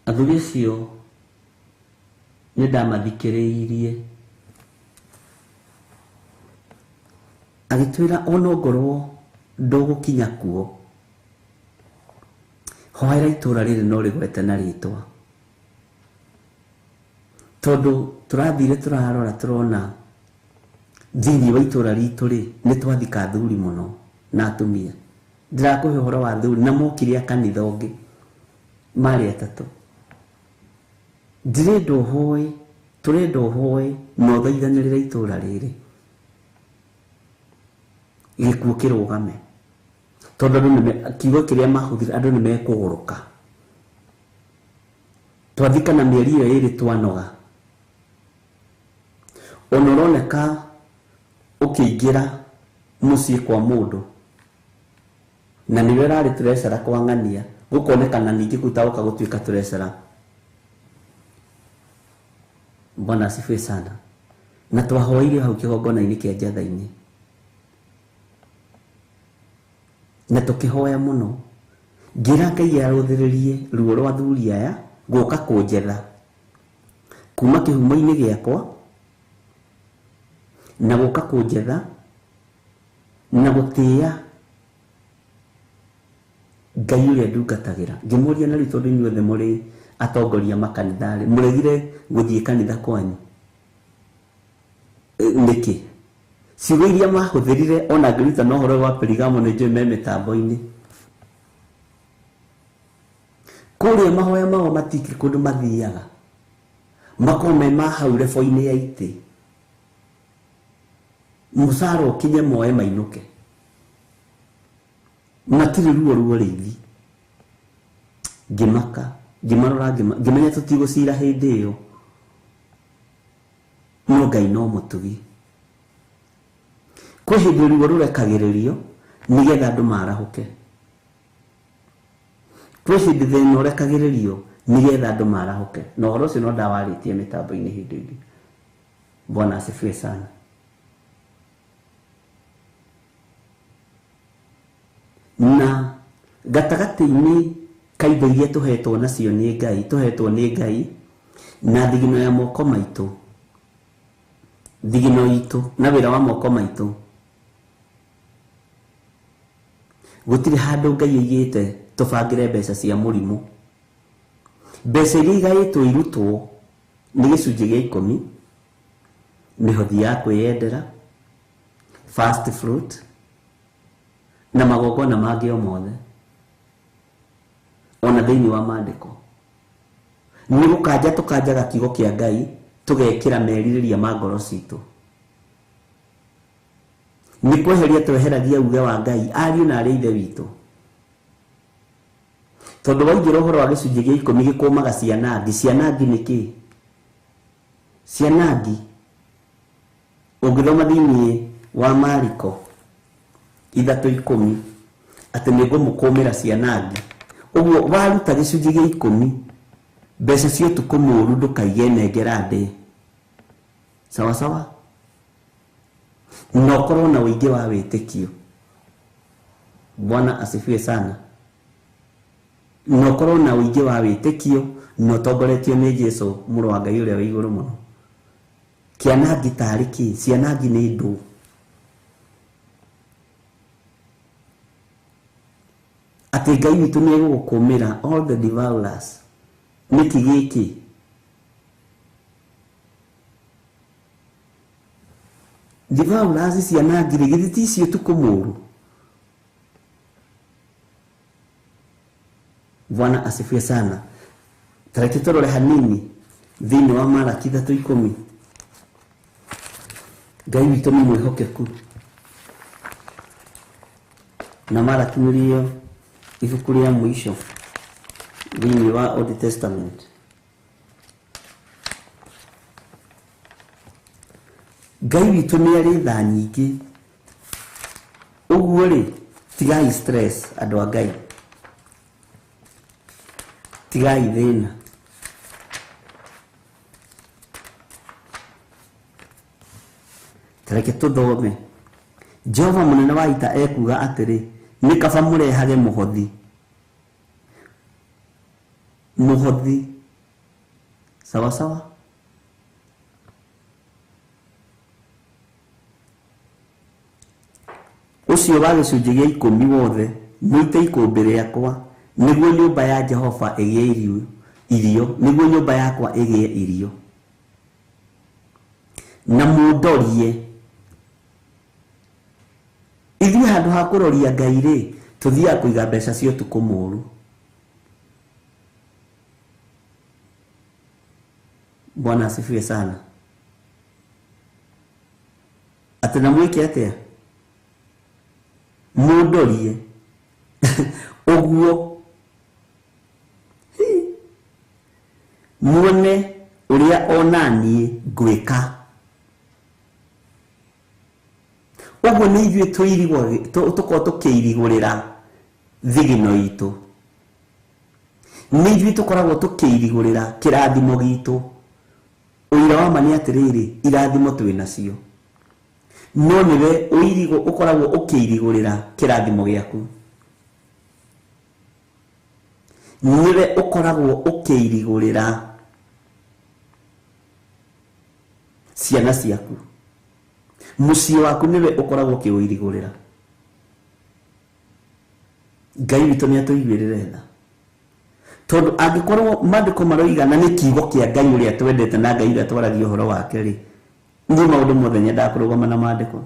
[SPEAKER 2] Athuri acio nĩ ndamathikĩrĩirie, agĩtwĩra ona ongorwo ndũgũkinya kuo, hoera itũra rĩrĩ no rĩgwete na rĩtwa, tondũ tũrathire tũrarora tũrona thĩinĩ wa itũra ritũ rĩ nĩ twathika athuri mũno na atumia. Ndĩrakũhe ũhoro wa athuri na mokire a kanitha ũngĩ marĩ 3. Ndĩrenda ũhoe, tũrenda ũhoe na ũthaithanĩrĩre itũra rĩrĩ gĩkuũ kĩrũgame, tondũ andũ nĩ kiugo kĩrĩa mahũthĩra andũ nĩ mekũgũrũka. Twathikana mĩeri ĩyo ĩrĩ twanoga, ona ũroneka ũkĩingĩra mũciĩ kwa mũndũ na nĩwe ũrarĩ tũrecara kwa ng'ania, gũkonekana ningĩ kũu ta gũka gũtuĩka tũrecara. Bwana asifiwe sana. Na twahoire hau kĩgongona-inĩ kĩa njetha-inĩ na tũkĩhoya mũno, ngĩra Ngai arũthĩrĩrie ruo rwa athuri aya gũka kũnjetha kuma kĩhumo-inĩ gĩakwa na gũka kũnjetha na gũtĩĩa Ngai ũrĩa ndungatagĩra. Ngĩmũria na rĩu tondũ inyuothe mũrĩ atongoria makanitha rĩ, mũregire gũthiĩ kanitha kwanyu nĩkĩ? Ciugo iria mahũthĩrire ona ngĩruta na ũhoro wa Perigamo nĩ njũĩ me mĩtambo-inĩ. Kũrĩa mahoya mao matikĩrĩ kũndũ mathiaga, makorwo me ma hau rebo-inĩ ya itĩ, mũcara ũkinye moe mainũke, matirĩ ruo ruo rĩithi. Ngĩmaka, ngĩmarora, ngĩmenya tũtigũcira hĩndĩ ĩyo, no Ngai no mũtugi. Kwĩ hĩndĩ ruo rũrekagĩrĩrio nĩgetha andũ marahũke, kwĩ hĩndĩ thĩna ũrekagĩrĩrio nĩgetha andũ marahũke, na ũhoro ũcio no ndawarĩtie mĩtambo-inĩ hĩndĩ ĩngĩ. Bwana asifiwe sana. Na gatagatĩ-inĩ ka indo iria tũhetwo nacio nĩ Ngai, tũhetwo nĩ Ngai na thigino ya moko maitũ, thigino itũ na wĩra wa moko maitũ, gũtirĩ handũ Ngai aigĩte tũbangĩre mbeca cia mũrimũ. Mbeca iria igaĩtwo irutwo nĩ gĩcunjĩ gĩa 10, mĩhothi ya kwĩyendera, first fruit na magongona mangĩ o mothe, ona thĩinĩ wa maandĩko. Nĩ gũkanja tũkanjaga kiugo kĩa Ngai tũgekĩra merirĩria ma ngoro citũ, nĩ kweheria tweheragia uge wa Ngai ariũ na arĩ ithe witũ, tondũ waingĩra ũhoro wa gĩcunjĩ gĩa 10 gĩkũmaga cianangi. Cianangi nĩ kĩ? Cianangi ũngĩthoma thĩinĩ wa Mariko 3:10 atĩ nĩ ngũmũkũmĩra cianangi, ũguo waruta gĩcunjĩ gĩa 10 mbeca cia ũtukũ mũũru ndũkaige nengera ndĩ sawa sawa, na ũkorwo na ũingĩ wa wĩtĩkio. Bwana asifiwe sana. Na ũkorwo na ũingĩ wa wĩtĩkio na ũtongoretio nĩ Jesũ mũrũ wa Ngai ũrĩa wĩ igũrũ mũno. Kĩanangi tarĩ kĩ? Cianangi nĩ ndũ. Atĩ Ngai witũ nĩ egũgũkũmĩra all the devourers. Nĩkĩ gĩkĩ? Devourers cianangi rĩ, githĩ ti icio ũtukũ mũũru? Bwana asifiwe sana. Tareke tũrore hanini thĩinĩ wa Malaki 3:10. Ngai witũ nĩ mwĩhokeku. Na Malaki nĩrĩo ibuku rĩa mũico thĩinĩ wa Old Testament. Ngai witũ nĩ arĩ tha nyingĩ. Ũguo rĩ, tigai stress andũ a Ngai, tigai thĩna. Tareke tũthome. Jehova mũnene wa ita ekuga atĩrĩ, nĩ kaba mũrehage mũhothi. Mũhothi. Sawa sawa. Ũcio wa gĩcunjĩ gĩa 10 wothe mũite ikũmbĩ rĩakwa, nĩguo nyũmba ya Jehova ĩgĩe irio, nĩguo nyũmba yakwa ĩgĩe irio. Na mũndorie. Ithuĩ handũ ha kũroria Ngai rĩ, tũthiaga kũiga mbeca cia ũtukũ mũũru. Bwana asifiwe sana. Atĩ na mwĩke atĩa? Mũndorie. Ũguo muone ũrĩa ona niĩ ngwĩka. Ũguo nĩ ithuĩ tũkorwo tũkĩirigũrĩra thigino itũ. Nĩ ithuĩ tũkoragwo tũkĩirigũrĩra kĩrathimo gitũ. Ũira wa ma nĩ atĩrĩrĩ, irathimo twĩ nacio, no nĩwe ũkoragwo ũkĩirigũrĩra kĩrathimo gĩaku. Nĩwe ũkoragwo ũkĩirigũrĩra ciana ciaku. Mũciĩ waku nĩwe ũkoragwo ũkĩũirigũrĩra. Ngai witũ nĩ atũiguĩrĩre tha. Tondũ angĩkorwo maandĩko maroiga na nĩ kiugo kĩa Ngai ũrĩa twendete na Ngai ũrĩa twaragia ũhoro wake rĩ, niĩ maũndũ mothe nyendaga kũrũgama na maandĩko.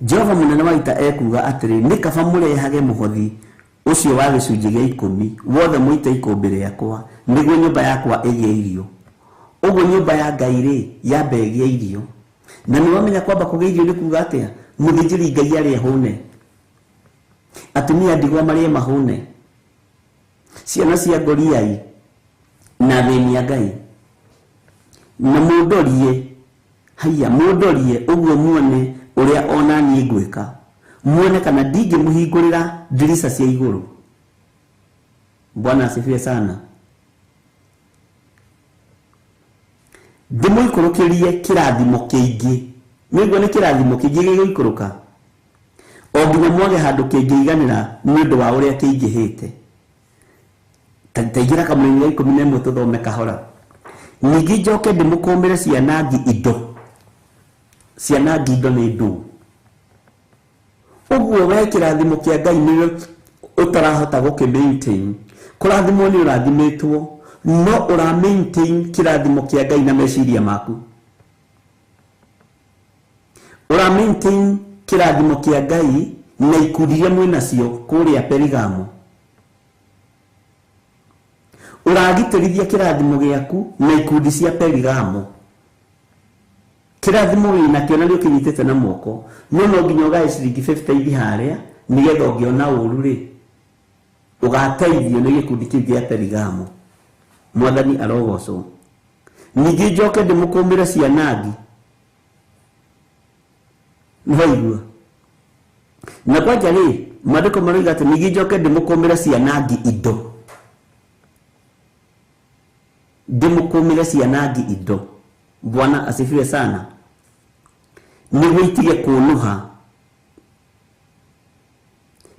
[SPEAKER 2] Jehova mũnene wa ita ekuga atĩrĩ, nĩ kaba mũrehage mũhothi ũcio wa gĩcunjĩ gĩa 10 wothe mũite ikũmbĩ rĩakwa, nĩguo nyũmba yakwa ĩgĩe irio. Ũguo nyũmba ya Ngai rĩ, yambe ĩgĩe irio. Na nĩ wamenya kwamba kũgĩa irio nĩ kuga atĩa? Mũthĩnjĩri Ngai arĩe hũne, atumia ndigwa marĩe mahũne, ciana cia ngoriai na athĩni a Ngai. Na mũndorie, haiya, mũndorie ũguo muone ũrĩa ona niĩ ngwĩka. Muone kana ndingĩmũhingũrĩra ndirica cia igũrũ. Bwana asifiwe sana. Ndĩmũikũrũkĩrie kĩrathimo kĩingĩ. Nĩguo nĩ kĩrathimo kĩingĩ gĩgũikũrũka, o nginya mwage handũ kĩngĩiganĩra nĩ ũndũ wa ũrĩa kĩingĩhĩte. Ta ingĩra kamũraini ga 11 tũthome kahora. Ningĩ njoke ndĩmũkũmĩre cianangi indo. Cianangi indo nĩ ndũũ. Ũguo we kĩrathimo kĩa Ngai nĩwe ũtarahota gũkĩ maintain. Kũrathimwo nĩ ũrathimĩtwo, no ũra maintain kĩrathimo kĩa Ngai na meciria maku. Ũra maintain kĩrathimo kĩa Ngai na ikundi iria mwĩ nacio kũrĩa Perigamo. Ũragitĩrithia kĩrathimo gĩaku na ikundi cia Perigamo. Kĩrathimo wĩ nakĩo na nĩũkĩnyitĩte na moko, no no nginya ũgae ciringi 50 ithi harĩa nĩgetha ũngĩona ũru rĩ, ũgateithio nĩ gĩkundi kĩu gĩa Perigamo. Mwathani arogocwo. Ningĩ njoke ndĩmũkũmĩre cianangi. Nĩwaigua? Na kwanja rĩ, maandĩko maroiga atĩ ningĩ njoke ndĩmũkũmĩre cianangi indo. Ndĩmũkũmĩre cianangi indo. Bwana asifiwe sana. Nĩguo itige kũnũha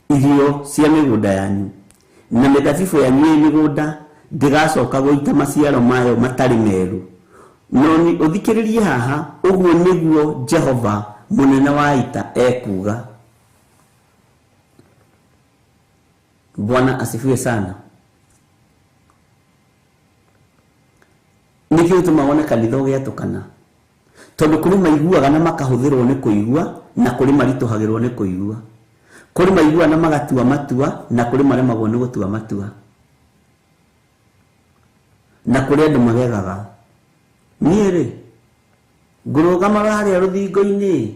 [SPEAKER 2] irio cia mĩgũnda yanyu, na mĩthabibũ yanyu ĩ mĩgũnda ndĩgacoka gũita maciaro mayo matarĩ meru. No ũthikĩrĩrie haha, ũguo nĩguo Jehova mũnene wa ita ekuga. Bwana asifiwe sana. Nĩkĩo gĩtũmaga wone kanitha ũgĩatũkana, tondũ kũrĩ maiguaga na makahũthĩrwo nĩ kũigua, na kũrĩ maritũhagĩrwo nĩ kũigua. Kũrĩ maiguaga na magatua matua, na kũrĩ maremagwo nĩ gũtua matua. Na kũrĩ andũ magegaga. Niĩ rĩ, ngũrũgamaga harĩa rũthingo-inĩ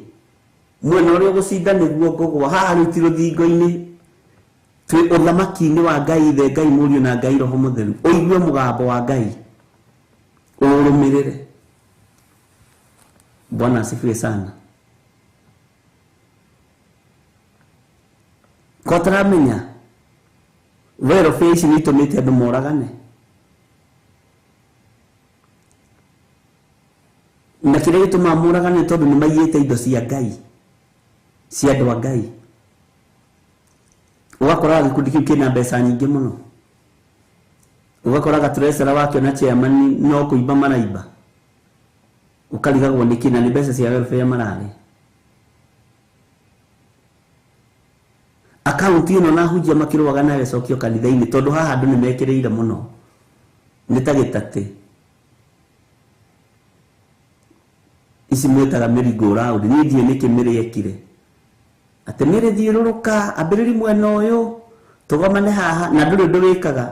[SPEAKER 2] Mwena ũrĩa ũgũcinda nĩguo ngũgwa. Haha rĩu ti rũthingo-inĩ, twĩ ũthamaki-inĩ wa Ngai Ithe, Ngai Mũriũ na Ngai Roho Mũtheru. Ũigue mũgambo wa Ngai, ũrũmĩrĩre. Bwana asifiwe sana. Ko taramenya welfare ici nĩ itũmĩte andũ moragane, na kĩrĩa gĩtũmaga moragane nĩ tondũ nĩ maiyĩte indo cia Ngai, cia andũ a Ngai. Ũgakoraga gĩkundi kĩu kĩna mbeca nyingĩ mũno, ũgakoraga treasurer wakĩo na chairman no kũimba maraimba, ũkarigagwo nĩkĩ, na nĩ mbeca cia welfare mararĩa. Akaunti ĩno na hunjia makĩrũaga nayo ĩcokio kanitha-inĩ, tondũ haha andũ nĩ mekĩrĩire mũno, nĩ ta gĩtatĩ. Ici mwĩtaga merry-go-round, niĩ ndiũĩ nĩkĩ mĩrĩekire atĩ mĩrĩthiũrũrũka, ambĩrĩri mwena ũyũ tũgomane haha, na ndũrĩ ũndũ wĩkaga.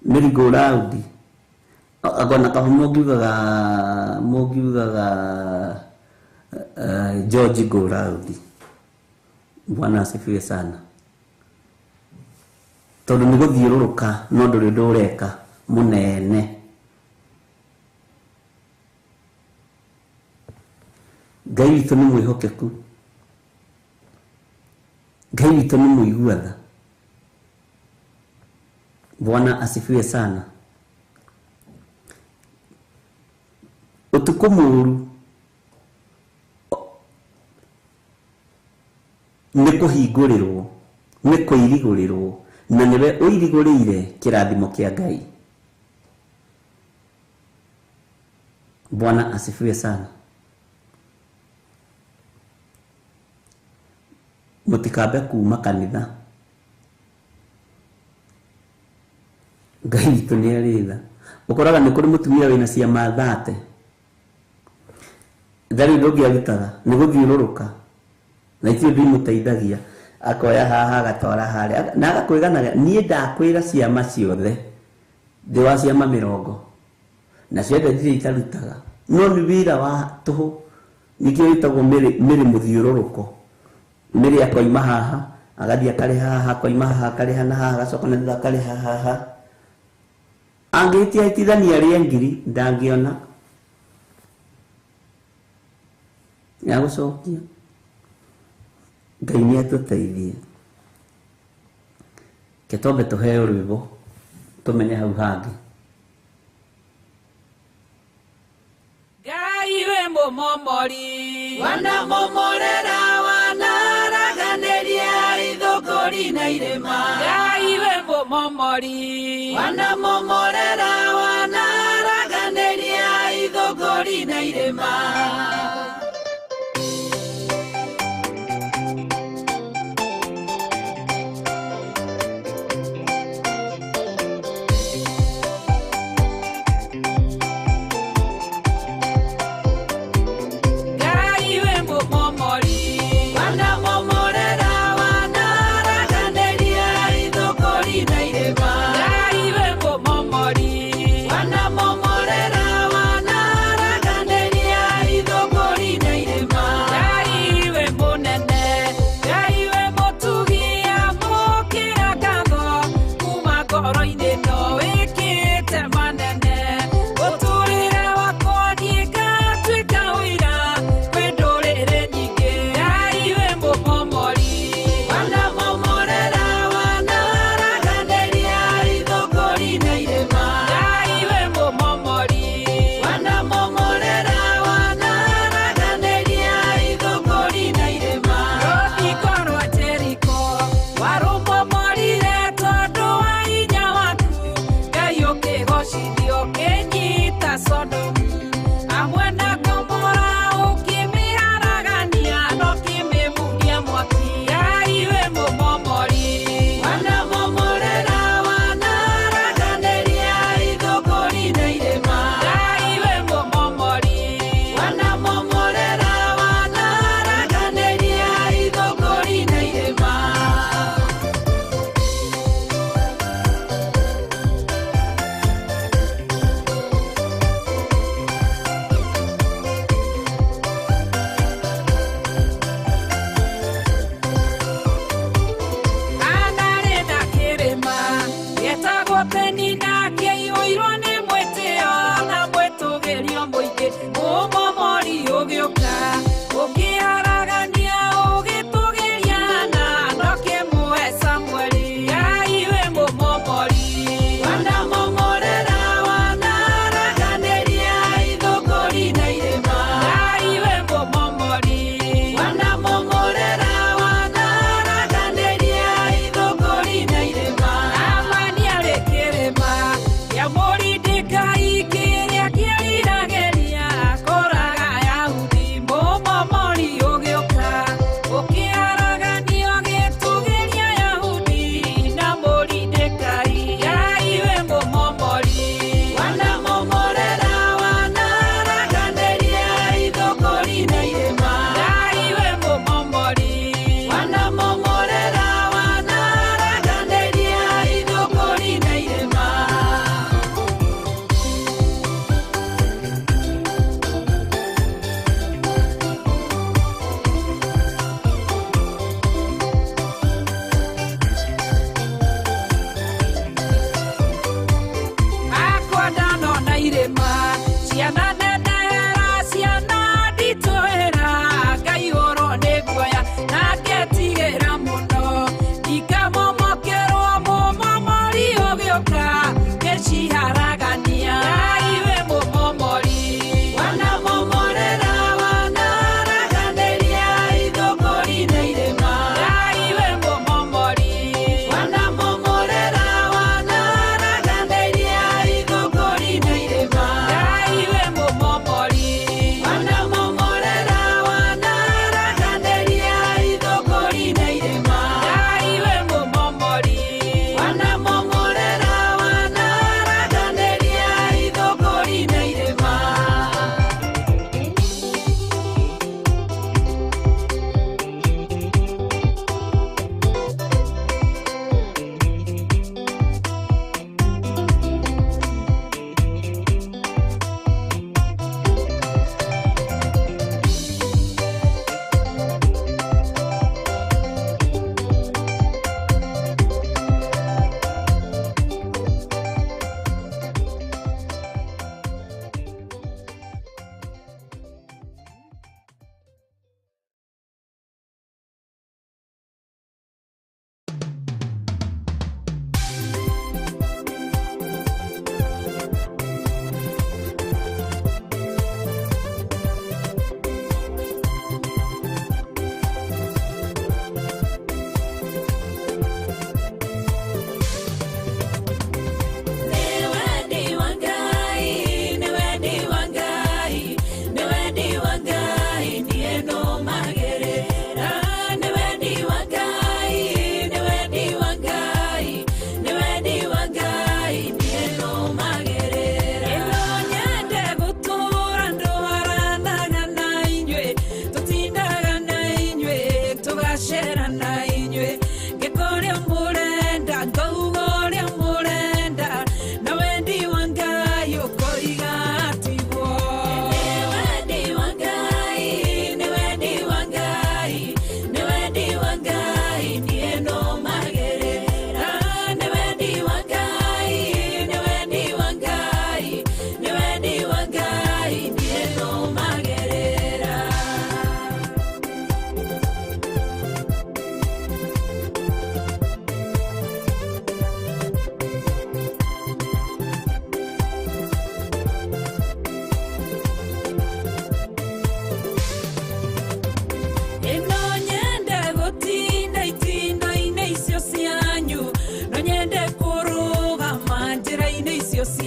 [SPEAKER 2] Merry-go-round agona kaba mũngiugaga George go round. Bwana asifiwe sana. Tondũ nĩ gũthiũrũrũka no ndũrĩ ũndũ ũreka mũnene. Ngai witũ nĩ mwĩhokeku, Ngai witũ nĩ mũigua tha. Bwana asifiwe sana. Ũtukũ mũũru nĩ kũhingũrĩrwo, nĩ kũirigũrĩrwo, na nĩwe ũirigũrĩire kĩrathimo kĩa Ngai. Bwana asifiwe sana. Mũtikambe kuma kanitha. Ngai witũ nĩ arĩ tha. Ũkoraga nĩ kũrĩ mũtumia wĩna ciama thate, ndarĩ ũndũ ũngĩ arutaga, nĩ gũthiũrũrũka, na itirĩ ũndũ imũteithagia. Akoya haha agatwara harĩa, na agakwĩganaga niĩ ndakwĩra ciama ciothe, ndĩ wa ciama 20, na ciothe ndirĩ itarutaga, no nĩ wĩra wa tũhũ. Nĩkĩo wĩtagwo mĩrĩ mũthiũrũrũko. Mĩrĩ akoima haha agathiĩ akarĩha haha, akoima haha akarĩha na haha, agacoka na thutha akarĩha haha. Angĩtia itithania rĩa ngiri ndangĩona ya gũcokia. Ngai nĩ atũteithie. Ke twambe tũheo rwĩmbo tũmenye hau hangĩ.
[SPEAKER 1] Ngai wĩ mũmomori, wanamomorera, wanaraganĩria ithũngũri na irĩma. Ngai wĩ mũmomori, wanamomorera, wanaraganĩria ithũngũri na irĩma.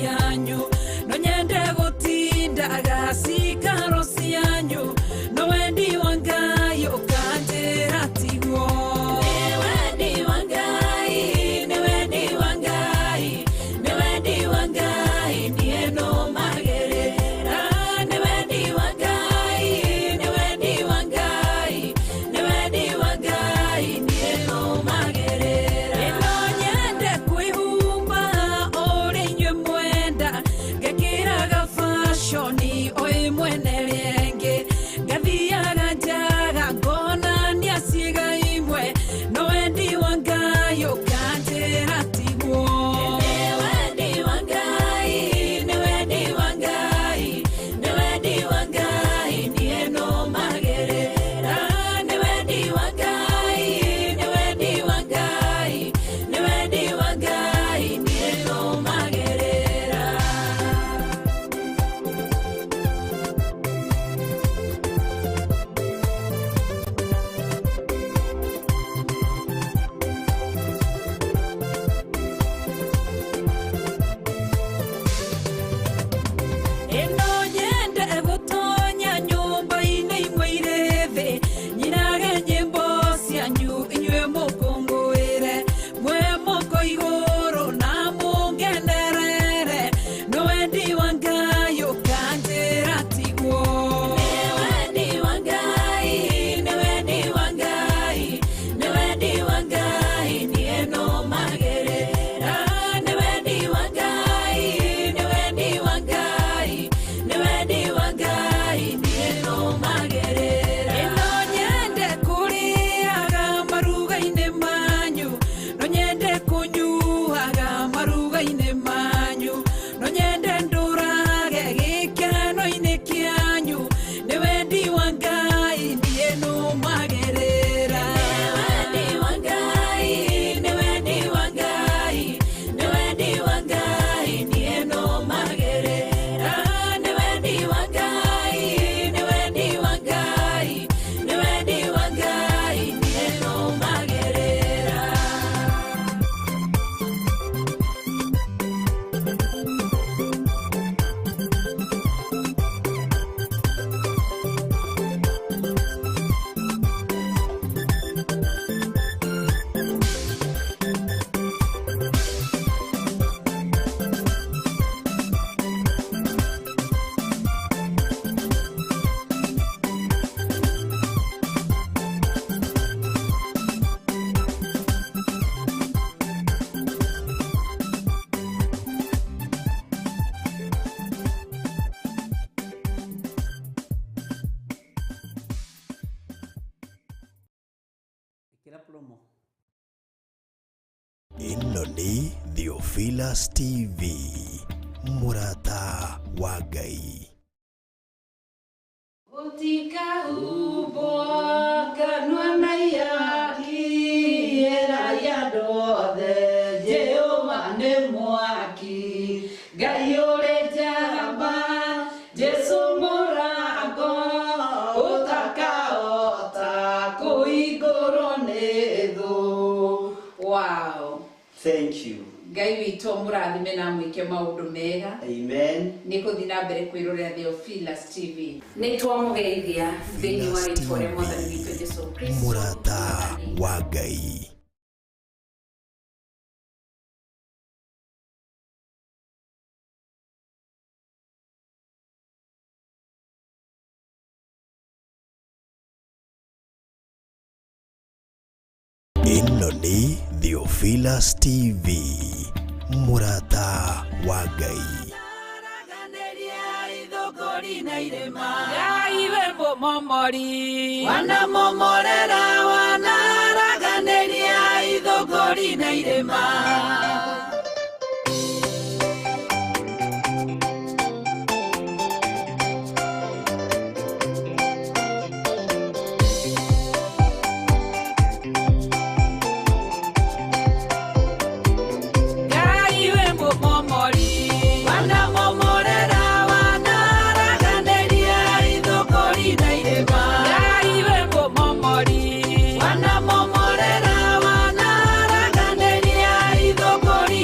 [SPEAKER 5] cianyu no nyende gũtindaga cikaro cianyu no wendi wa Ngai ũkanjĩra tiguo. Nĩ wendi wa Ngai, nĩ wendi wa Ngai, nĩ wendi wa Ngai niĩ nũmagĩrĩra. Nĩ wendi wa Ngai, nĩ wendi wa Ngai, nĩ wendi wa Ngai niĩ nũmagĩrĩra. Ĩno nyende kwĩhumba ũrĩa inyuĩ mwenda, ngekĩraga fashion o ĩmwe na ĩrĩa ĩngĩ, ngathiaga njaga ngonania ciĩga imwe, no wendi wa Ngai ũkanjĩra tiguo. Nĩ wendi wa Ngai, nĩ wendi wa Ngai, nĩ wendi wa Ngai niĩ nũmagĩrĩra. Nĩ wendi wa Ngai, nĩ wendi wa Ngai, nĩ wendi wa Ngai niĩ nũmagĩrĩra. Ĩno nyende gũtonya nyũmba-inĩ imwe irĩ thĩ, nyinage nyĩmbo cianyu inyuĩ mũkũngũĩre, mwĩ moko igũrũ na mũngenerere, no wendi wa Ngai ũkanjĩra tiguo. Nĩ wendi wa Ngai, nĩ wendi wa Ngai, nĩ wendi wa Ngai niĩ nũmagĩrĩra. Nĩ wendi wa Ngai, nĩ wendi wa Ngai, nĩ wendi wa Ngai niĩ nũmagĩrĩra. Ĩno nyende kũrĩaga maruga-inĩ manyu, no nyende kũnyuaga maruga-inĩ manyu, no nyende ndũrage gĩkeno-inĩ kĩanyu, nĩ wendi wa Ngai niĩ nũmagĩrĩra. Nĩ wendi wa Ngai, nĩ wendi wa Ngai, nĩ wendi wa Ngai niĩ nũmagĩrĩra. Nĩ wendi wa Ngai, nĩ wendi wa Ngai, nĩ wendi wa Ngai niĩ nũmagĩrĩra.
[SPEAKER 2] Ĩkĩra promo.
[SPEAKER 4] Ĩno nĩ Theophilus TV, mũrata wa Ngai.
[SPEAKER 1] Gũtikahumbwo kanua na ihaki ĩra andũ othe Jehova nĩ mwaki, Ngai ũrĩ njamba, Jesũ mũrango ũtakahota kũhingũrwo nĩ thũ. Wow.
[SPEAKER 3] Thank you.
[SPEAKER 1] Ngai witũ mũrathime na mwĩke maũndũ mega.
[SPEAKER 3] Amen.
[SPEAKER 1] Nĩ gũthiĩ na mbere kwĩrorera Theophilus TV. Nĩ twamũgeithia thĩinĩ wa rĩtwa rĩa Mwathani witũ Jesũ Kristo.
[SPEAKER 4] Mũrata wa Ngai. Ĩno nĩ Theophilus TV, mũrata wa Ngai.
[SPEAKER 5] Ngai we mũmomori wanamomorera wanaraganĩria ithũngũri na irĩma. Ngai we mũmomori wanamomorera wanaraganĩria ithũngũri na irĩma. Ngai we mũmomori wanamomorera wanaraganĩria ithũngũri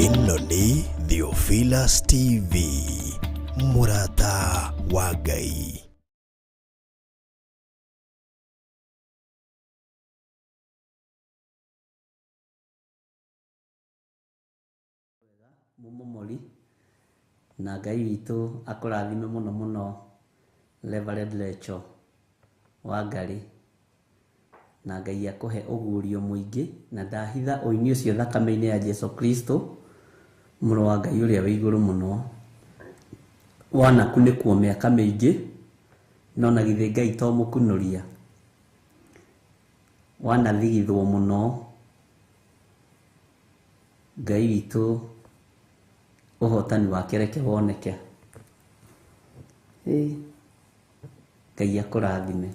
[SPEAKER 4] Ĩno nĩ Theophilus TV, mũrata wa Ngai.
[SPEAKER 2] Mũmomori na Ngai witũ akũrathime mũno mũno, Reverend Rachel Wangari, na Ngai akũhe ũguũrio mũingĩ, na ndahitha ũini ũcio thakame-inĩ ya Jesu Kristo, mũrũ wa Ngai ũrĩa wĩ igũrũ mũno. Wanakunĩkwo mĩaka mĩingĩ, no na githĩ Ngai to mũkunũria. Wanathigithwo mũno, Ngai witũ ũhotani wake reke woneke. Ĩ, Ngai akũrathime.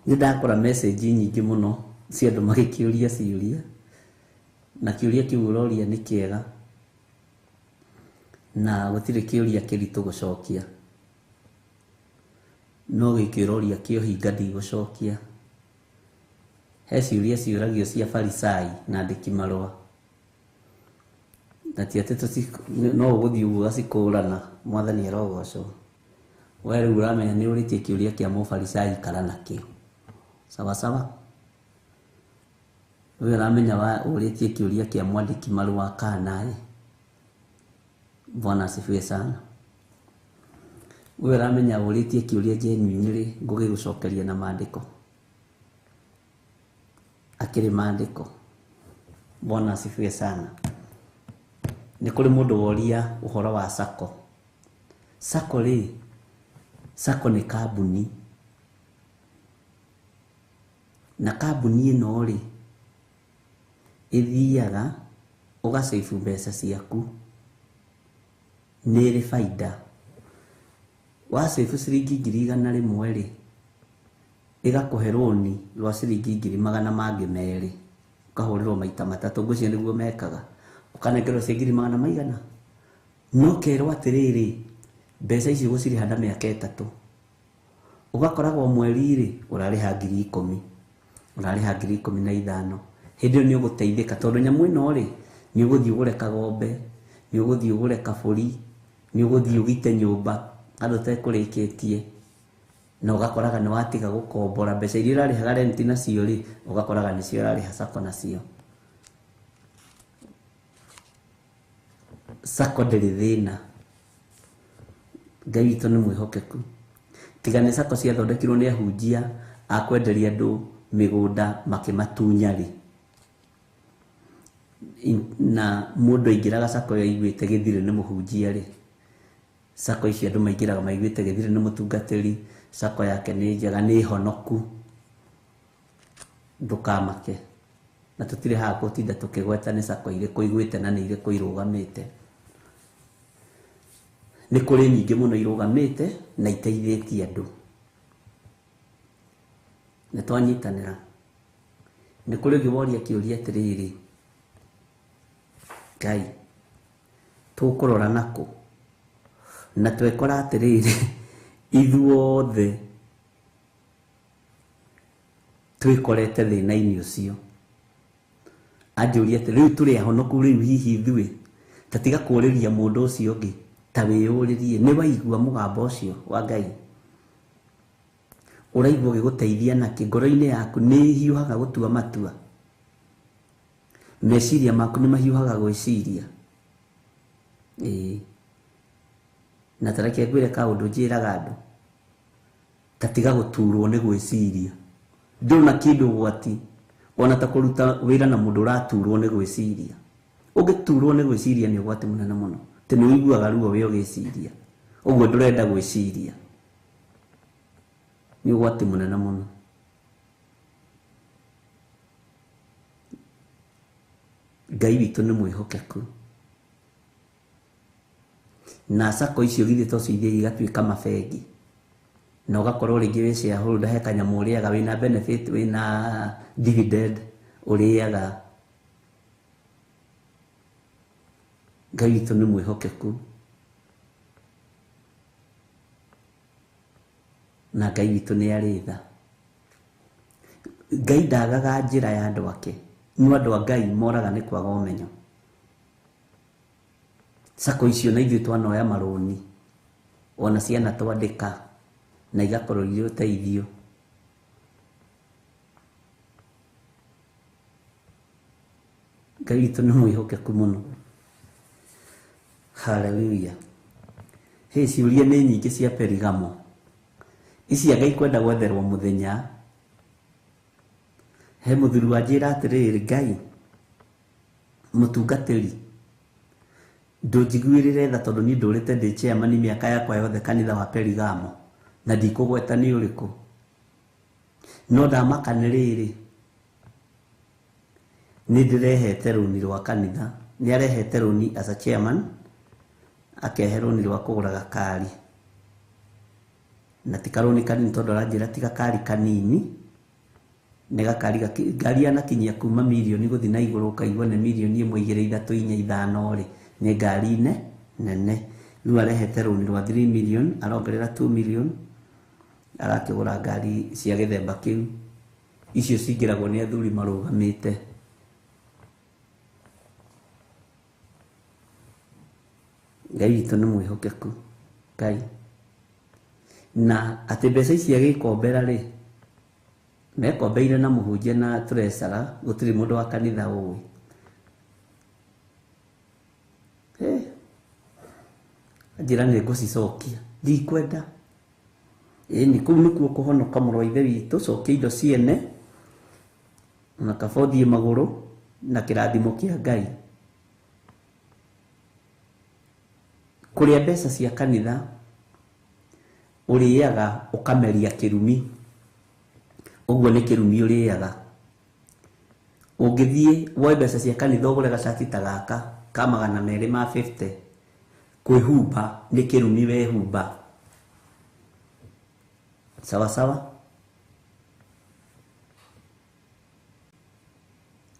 [SPEAKER 2] Nĩ ndakora message nyingĩ mũno cia andũ magĩkĩũria ciũria, na kĩũria kĩu ũroria nĩ kĩega, na gũtirĩ kĩũria kĩritũ gũcokia, no gĩkĩ ũroria kĩa ũhinga ndigũcokia. He ciũria ciũragio cia Farisai na andĩki marũa, na ti atĩ no ũgũthiĩ ũguo ũgacikũrana. Mwathani arogocwo. We rĩu ũramenya nĩ ũrĩtie kĩũria kĩa mũfarisai, ikara nakĩo sawa sawa. We ũramenya ũrĩtie kĩũria kĩa mwandĩki marũa kana ĩ, Bwana asifiwe sana. We ũramenya ũrĩtie kĩũria genuine rĩ, ngũgĩgũcokeria na maandĩko, akĩrĩ maandĩko. Bwana asifiwe sana. Nĩ kũrĩ mũndũ woria ũhoro wa sacco. Sacco rĩ, sacco nĩ kambuni, na kambuni ĩno rĩ, ĩthiaga ũgacĩbu mbeca ciaku, nĩ ĩrĩ baida. Wacĩbu ciringi 100,000 rĩ, ĩgakũhe rũni rwa ciringi 200,000, ũkahũrĩrwo maita matatũ, ngwĩciria nĩguo mekaga, ũkanengerwo cia ngiri magana maigana, no kerwo atĩrĩrĩ, mbeca ici ũgũcirĩha na mĩaka 3. Ũgakoragwo mweri rĩ, ũrarĩha 10,000, ũrarĩha 15,000. Hĩndĩ ĩyo nĩ ũgũteithĩka, tondũ nyamũ ĩno rĩ, nĩ ũgũthiĩ ũgũre kagombe, nĩ ũgũthiĩ ũgũre kabũri, nĩ ũgũthiĩ ũgite nyũmba handũ ũtekũrĩkĩtie, na ũgakoraga nĩ watiga gũkombora mbeca iria ũrarĩhaga rent nacio rĩ, ũgakoraga nĩcio ũrarĩha sacco nacio. Sacco ndĩrĩ thĩna, Ngai witũ nĩ mwĩhokeku. Tiga nĩ sacco ciathondekirwo nĩ ahunjia a kwenderia andũ mĩgũnda makĩmatunya rĩ, na mũndũ aingĩraga sacco ĩyo aiguĩte gĩthirĩ nĩ mũhunjia rĩ, sacco icio andũ maingĩraga maiguĩte gĩthirĩ nĩ mũtungatĩri, sacco yake nĩ njega, nĩ honoku, ndũkamake. Na tũtirĩ haha gũtinda tũkĩgweta nĩ sacco irĩkũ igwĩte na nĩ irĩkũ irũgamĩte. Nĩ kũrĩ nyingĩ mũno irũgamĩte na iteithĩtie andũ. Nĩ twanyitanĩra. Nĩ kũrĩ ũngĩ woria kĩũria atĩrĩrĩ, Ngai, tũkũrora nakũ? Na twekora atĩrĩrĩ, ithuothe twĩkorete thĩna-inĩ ũcio. Anjũria atĩ rĩu tũrĩ ahonoku rĩu hihi ithuĩ, ta tiga kũũrĩria mũndũ ũcio ũngĩ, ta wĩyũrĩrie, nĩ waigua mũgambo ũcio wa Ngai? Ũraigua ũgĩgũteithia nakĩ? Ngoro-inĩ yaku nĩ ĩhiũhaga gũtua matua? Meciria maku nĩ mahiũhaga gwĩciria? Ĩĩ. Na ta reke ngwĩre kaũndũ njĩraga andũ, ta tiga gũturwo nĩ gwĩciria. Ndũrĩ na kĩndũ ũgwati, ona ta kũruta wĩra na mũndũ ũraturwo nĩ gwĩciria. Ũngĩturwo nĩ gwĩciria nĩ ũgwati mũnene mũno, atĩ nĩ ũiguaga ruo wĩ ũgĩciria, ũguo ndũrenda gwĩciria, nĩ ũgwati mũnene mũno. Ngai witũ nĩ mwĩhokeku. Na sacco icio githĩ to cithiĩ igatuĩka mabengi, na ũgakorwo rĩngĩ wĩ shareholder, he kanyamũ ũrĩaga, wĩna benefit, wĩna dividend ũrĩaga. Ngai witũ nĩ mwĩhokeku, na Ngai witũ nĩ arĩ tha. Ngai ndagaga njĩra ya andũ ake, no andũ a Ngai moraga nĩ kwaga ũmenyo. Sacco icio na ithuĩ twanoya marũni ona ciana twandĩka na igakorwo irĩ ũteithio. Ngai witũ nĩ mwĩhokeku mũno. Haleluya. Hĩ, ciũria nĩ nyingĩ cia Perigamo. Ici anga ikwenda gwetherwo mũthenya. He mũthuri wanjĩra atĩrĩrĩ, Ngai mũtungatĩri ndũnjiguĩrĩre tha tondũ niĩ ndũrĩte ndĩ chairman mĩaka yakwa yothe kanitha wa Perigamo na ndikũgweta nĩ ũrĩkũ, no ndamaka nĩ rĩrĩ, nĩ ndĩrehete rũni rwa kanitha. Nĩ arehete rũni as a chairman, akehe rũni rwa kũgũra gakari, na ti karũni kanini tondũ aranjĩra ti gakari kanini, nĩ gakari ngari yanakinyia kuma mirioni gũthiĩ na igũrũ, ũkaigua nĩ mirioni 1 2 3 4 5 rĩ, nĩ ngari nene. Rĩu arehete rũni rwa 3 million, arongerera 2 million, arakĩgũra ngari cia gĩthemba kĩu. Icio cingĩragwo nĩ athuri marũgamĩte. Ngai witũ nĩ mwĩhokeku Ngai. Na atĩ mbeca ici agĩkombera rĩ, mekombeire na mũhunjia na treasurer, gũtirĩ mũndũ wa kanitha ũĩ. Njĩra nĩ ngũcicokia, ndikwenda. Ĩni kũu nĩkuo kũhonoka mũrũ wa ithe witũ, cokia indo ciene na kaba ũthiĩ magũrũ na kĩrathimo kĩa Ngai. Kũrĩa mbeca cia kanitha ũrĩaga ũkameria kĩrumi, ũguo nĩ kĩrumi ũrĩaga. Ũngĩthiĩ woe mbeca cia kanitha ũgũre gacati ta gaka ka 250, kwĩhumba nĩ kĩrumi wehumba. Sawa sawa.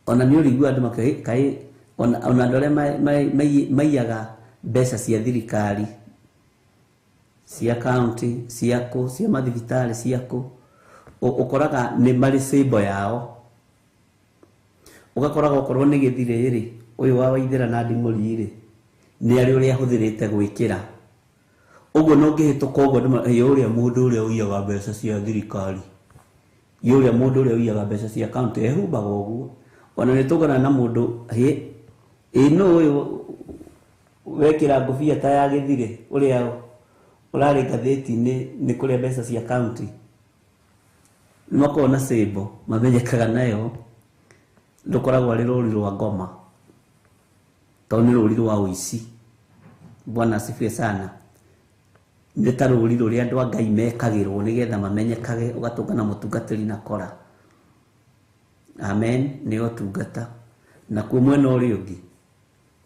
[SPEAKER 2] Ona nĩ ũrĩigua andũ kaĩ ona andũ arĩa maiyaga mbeca cia thirikari, cia county, cia kũ, cia mathibitarĩ, cia kũ, ũkoraga nĩ marĩ symbol yao. Ũgakoraga okorwo nĩ gĩthirĩ rĩ, ũyũ wa Waithĩra na Nding'ũri rĩ, nĩ arĩ ũrĩa ahũthĩrĩte gwĩkĩra. Ũguo no ũngĩhĩtũka ũguo andũ ĩ ũrĩa mũndũ ũrĩa ũiyaga mbeca cia thirikari, ĩ ũrĩa mũndũ ũrĩa ũiyaga mbeca cia county ehumbaga ũguo. Ona nĩ tũgana na mũndũ, hĩ, ĩ nũ ũyũ wekĩra ngũbia ta ya gĩthirĩ, ũrĩa ũrarĩ ngathĩti-inĩ nĩ kũrĩa mbeca cia county. Nĩ makoragwo na symbol mamenyekaga nayo, ndũkoragwo arĩ rũri rwa ngoma, tondũ nĩ rũri rwa ũici. Bwana asifiwe sana. Nĩ ta rũri rũrĩa andũ a Ngai mekagĩrwo nĩgetha mamenyekage, ũgatũngana mũtungatĩri na kora. Amen, nĩ ũtungata. Nakuo mwena ũrĩa ũngĩ,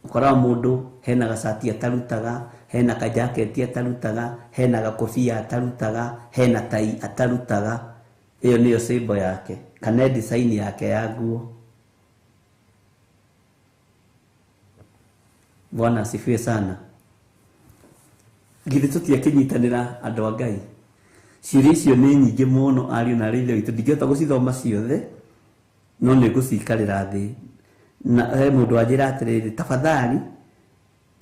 [SPEAKER 2] ũkoraga mũndũ hena gacati atarutaga, hena kajaketi atarutaga, hena gakobia atarutaga, hena tai atarutaga. Ĩyo nĩyo symbol yake, kana design yake ya nguo. Bwana asifiwe sana. Githĩ tũtiakĩnyitanĩra andũ a Ngai? Ciũria icio nĩ nyingĩ mũno ariũ na arĩ ithe witũ, ndingĩhota gũcithoma ciothe, no nĩ ngũcikarĩra thĩ. Na he mũndũ wanjĩra atĩrĩrĩ, tafadhali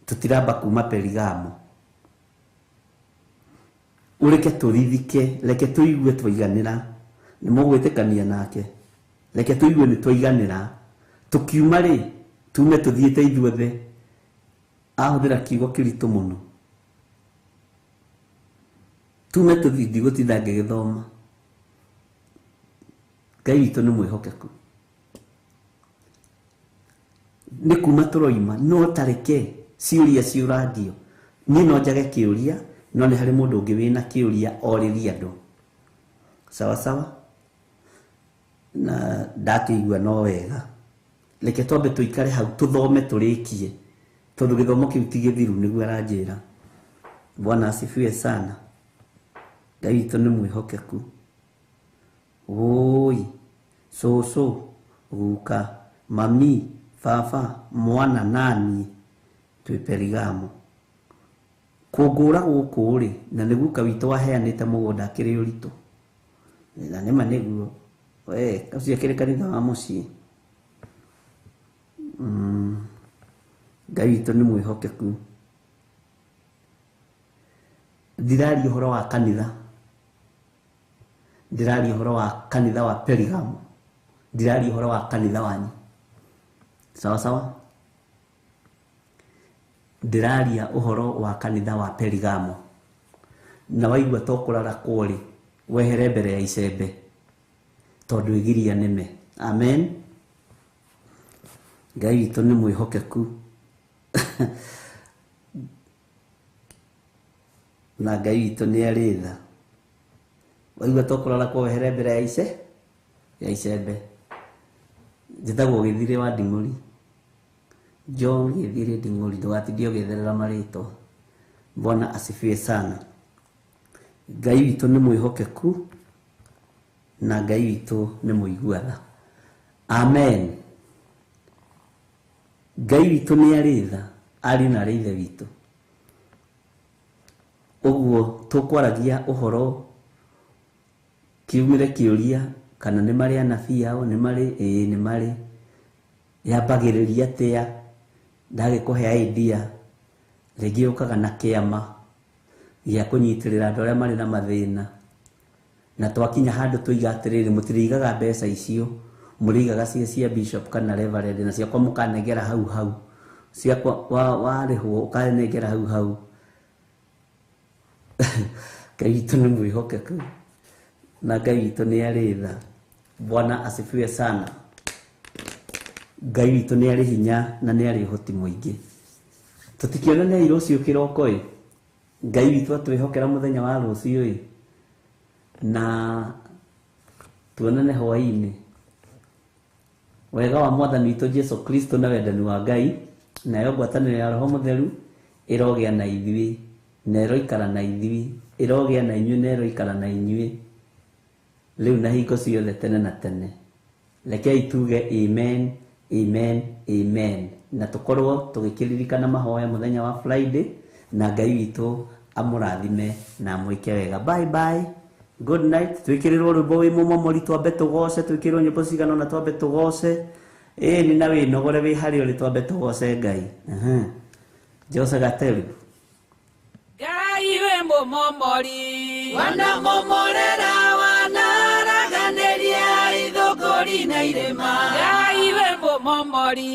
[SPEAKER 2] tũtiramba kuma Perigamo, ũreke tũrithike, reke tũigue twaiganĩra. Nĩ mũgwĩtĩkania nake, reke tũigue nĩ twaiganĩra. Tũkiuma rĩ, tume tũthiĩte ithuothe. Ahũthĩra kiugo kĩritũ mũno, tume tũthiĩ, ndigũtinda ngĩgĩthoma. Ngai witũ nĩ mwĩhokeku. Nĩ kuma tũroima, no tareke ciũria ciũrangio. Niĩ no njage kĩũria, no nĩ harĩ mũndũ ũngĩ wĩna kĩũria orĩrie andũ. Sawa sawa. Na ndakĩigua no wega. Reke twambe tũikare hau tũthome tũrĩkie, tondũ gĩthomo kĩu ti gĩthiru, nĩguo aranjĩra. Bwana asifiwe sana. Ngai witũ nĩ mwĩhokeku. Wũi, cũcũ, guka, mami, baba, mwana nani twĩ Perigamo. Kũngũra gũkũ rĩ, na nĩ guka witũ waheanĩte mũgũnda akĩrĩ ũritũ. Na nĩma nĩguo. We, ũcio akĩrĩ kanitha wa mũciĩ. Ngai witũ nĩ mwĩhokeku. Ndiraria ũhoro wa kanitha, ndiraria ũhoro wa kanitha wa Perigamo, ndiraria ũhoro wa kanitha wanyu. Sawa sawa, ndiraria ũhoro wa kanitha wa Perigamo. Na waigua to kũrarakwo rĩ, wehere mbere ya icembe tondũ ĩgiria nĩme. Amen. Ngai witũ nĩ mwĩhokeku na Ngai witũ nĩ arĩ tha. Waigua to kũrarakwo wehere mbere ya ice ya icembe. Njĩtagwo Gĩthirĩ wa Nding'ũri, John Gĩthirĩ Nding'ũri, ndũgatindie ũgĩetherera marĩtwa. Bwana asifiwe sana. Ngai witũ nĩ mwĩhokeku na Ngai witũ nĩ mũigua tha. Amen. Ngai witũ nĩ arĩ tha, arĩ na arĩ ithe witũ. Ũguo tũkwaragia ũhoro kiumĩre kĩũria kana nĩ marĩ anabii ao, nĩ marĩ, ĩĩ nĩ marĩ. Yambagĩrĩria atĩa? Ndagĩkũhe idea, rĩngĩ yũkaga na kĩama gĩa kũnyitĩrĩra andũ arĩa marĩ na mathĩna. Na twakinya handũ tũiga atĩrĩrĩ, mũtirĩigaga mbeca icio, mũrĩigaga cia cia bishop kana reverend, na ciakwa mũkanengera hau hau, ciakwa warĩhwo ũkanengera hau hau. Ngai witũ nĩ mwĩhokeku na Ngai witũ nĩ arĩ tha. Bwana asifiwe sana. Ngai witũ nĩ arĩ hinya na nĩ arĩ ũhoti mũingĩ. Tũtikĩonane rũciũ kĩroko ĩ. Ngai witũ atwĩhokera mũthenya wa rũciũ ĩ, na tuonane hwaĩ-inĩ. Wega wa Mwathani witũ Jesu Kristo na wendani wa Ngai nayo ngwatanĩro ya Roho Mũtheru ĩrogĩa na ithuĩ na ĩroikara na ithuĩ, ĩrogĩa na inyuĩ na ĩroikara na inyuĩ rĩu na hingo ciothe tene na tene. Rekei tuge amen, amen, amen, na tũkorwo tũgĩkĩririkana mahoya mũthenya wa Friday, na Ngai witũ amũrathime na amwĩke wega. Bye bye, good night. Twĩkĩrĩrwo rwĩmbo wĩ mũmomori twambe tũgoce, twĩkĩrĩrwo nyĩmbo cigana ũna twambe tũgoce. Ĩĩ na wĩnogore wĩ harĩa ũrĩ, twambe tũgoce Ngai. Jose Gateru.
[SPEAKER 5] Ngai wĩ mũmomori, wanamomorera wanaraganĩria ithũngũri na irĩma. Ngai wĩ mũmomori,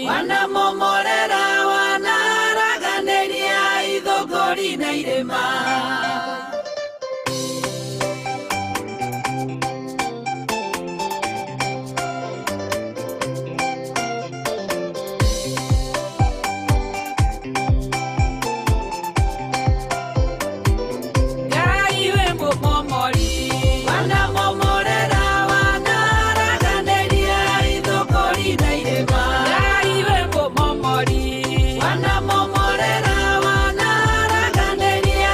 [SPEAKER 5] wanamomorera wanaraganĩria ithũngũri na irĩma. Wanamomorera wanaraganĩria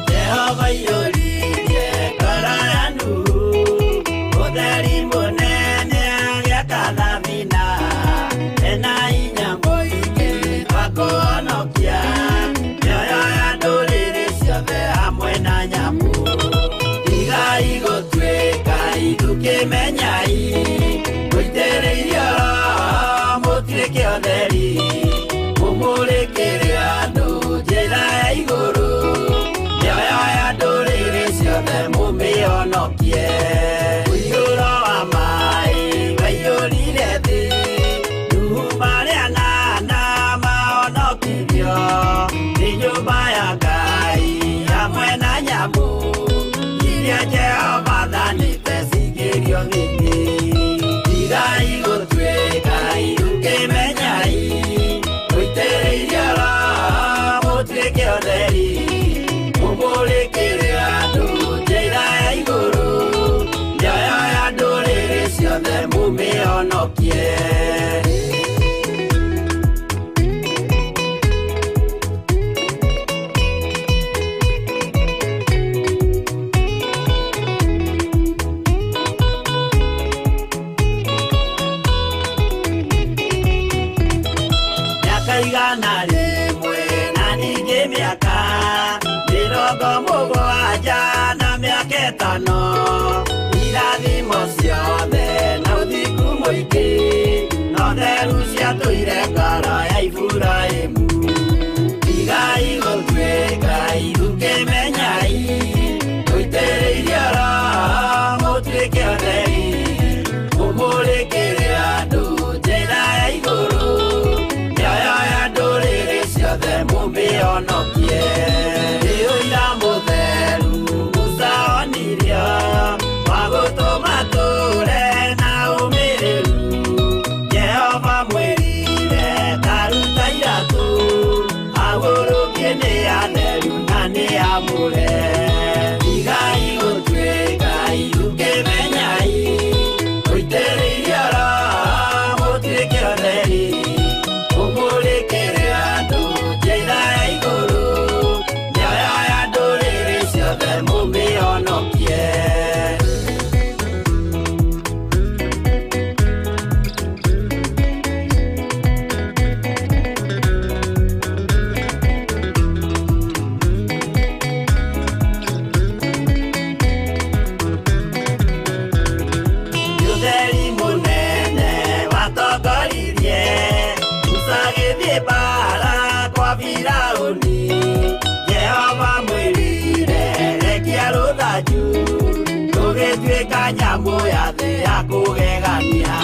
[SPEAKER 3] Jehova iyũririe ngoro ya Nuhu, ũtheri mũnene agĩaka thabina, ena hinya mũingĩ wa kũhonokia mĩoyo ya ndũrĩrĩ ciothe hamwe na nyamũ. Tigai gũtuĩka ithukĩmenyai, mũitĩrĩirio Roho mũtuĩke ũtheri, mũmũrĩkĩre andũ njĩra ya igũrũ, mĩoyo ya ndũrĩrĩ ciothe mũmĩhonokie. Mũiyũro wa maĩ waiyũrire thĩ, Nuhu marĩ anana mahonokirio nĩ nyũmba ya Ngai hamwe na nyamũ iria Jehova athanĩte cingĩrio thĩinĩ. Tigai gũtuĩka ithukĩmenyai, mũitĩrĩirio Roho mũtuĩke ũtheri, mũmũrĩkĩre andũ njĩra ya igũrũ, mĩoyo ya ndũrĩrĩ ciothe mũmĩhonokie. Mĩaka 100 na ningĩ mĩaka 70 na mĩaka 5, irathimo ciothe na ũthingu mũingĩ no theru ciatũire ngoro ya Iburahĩmu. Tigai gũtuĩka ithukĩmenyai, mũitĩrĩirio Roho mũtuĩke ũtheri, mũmũrĩkĩre andũ njĩra ya igũrũ, mĩoyo ya ndũrĩrĩ ciothe mũmĩhonokie. Nĩ ũira mũtheru Musa onirio wa gũtũma tũre na ũmĩrĩru. Jehova mwĩrire ta ruta iratũ, agũrũkie nĩ atheru na nĩ amũre. Tigai gũtuĩka ithukĩmenyai, mũitĩrĩirio Roho mũtuĩke ũtheri, mũmũrĩkĩre andũ njĩra ya igũrũ, mĩoyo ya ndũrĩrĩ ciothe mũmĩhonokie. Ũtheri mũnene watongoririe Musa agĩthiĩ mbaara kwa Firaũni. Jehova mwĩrire rekia rũthanju, rũgĩtuĩka nyamũ ya thĩ ya kũgegania.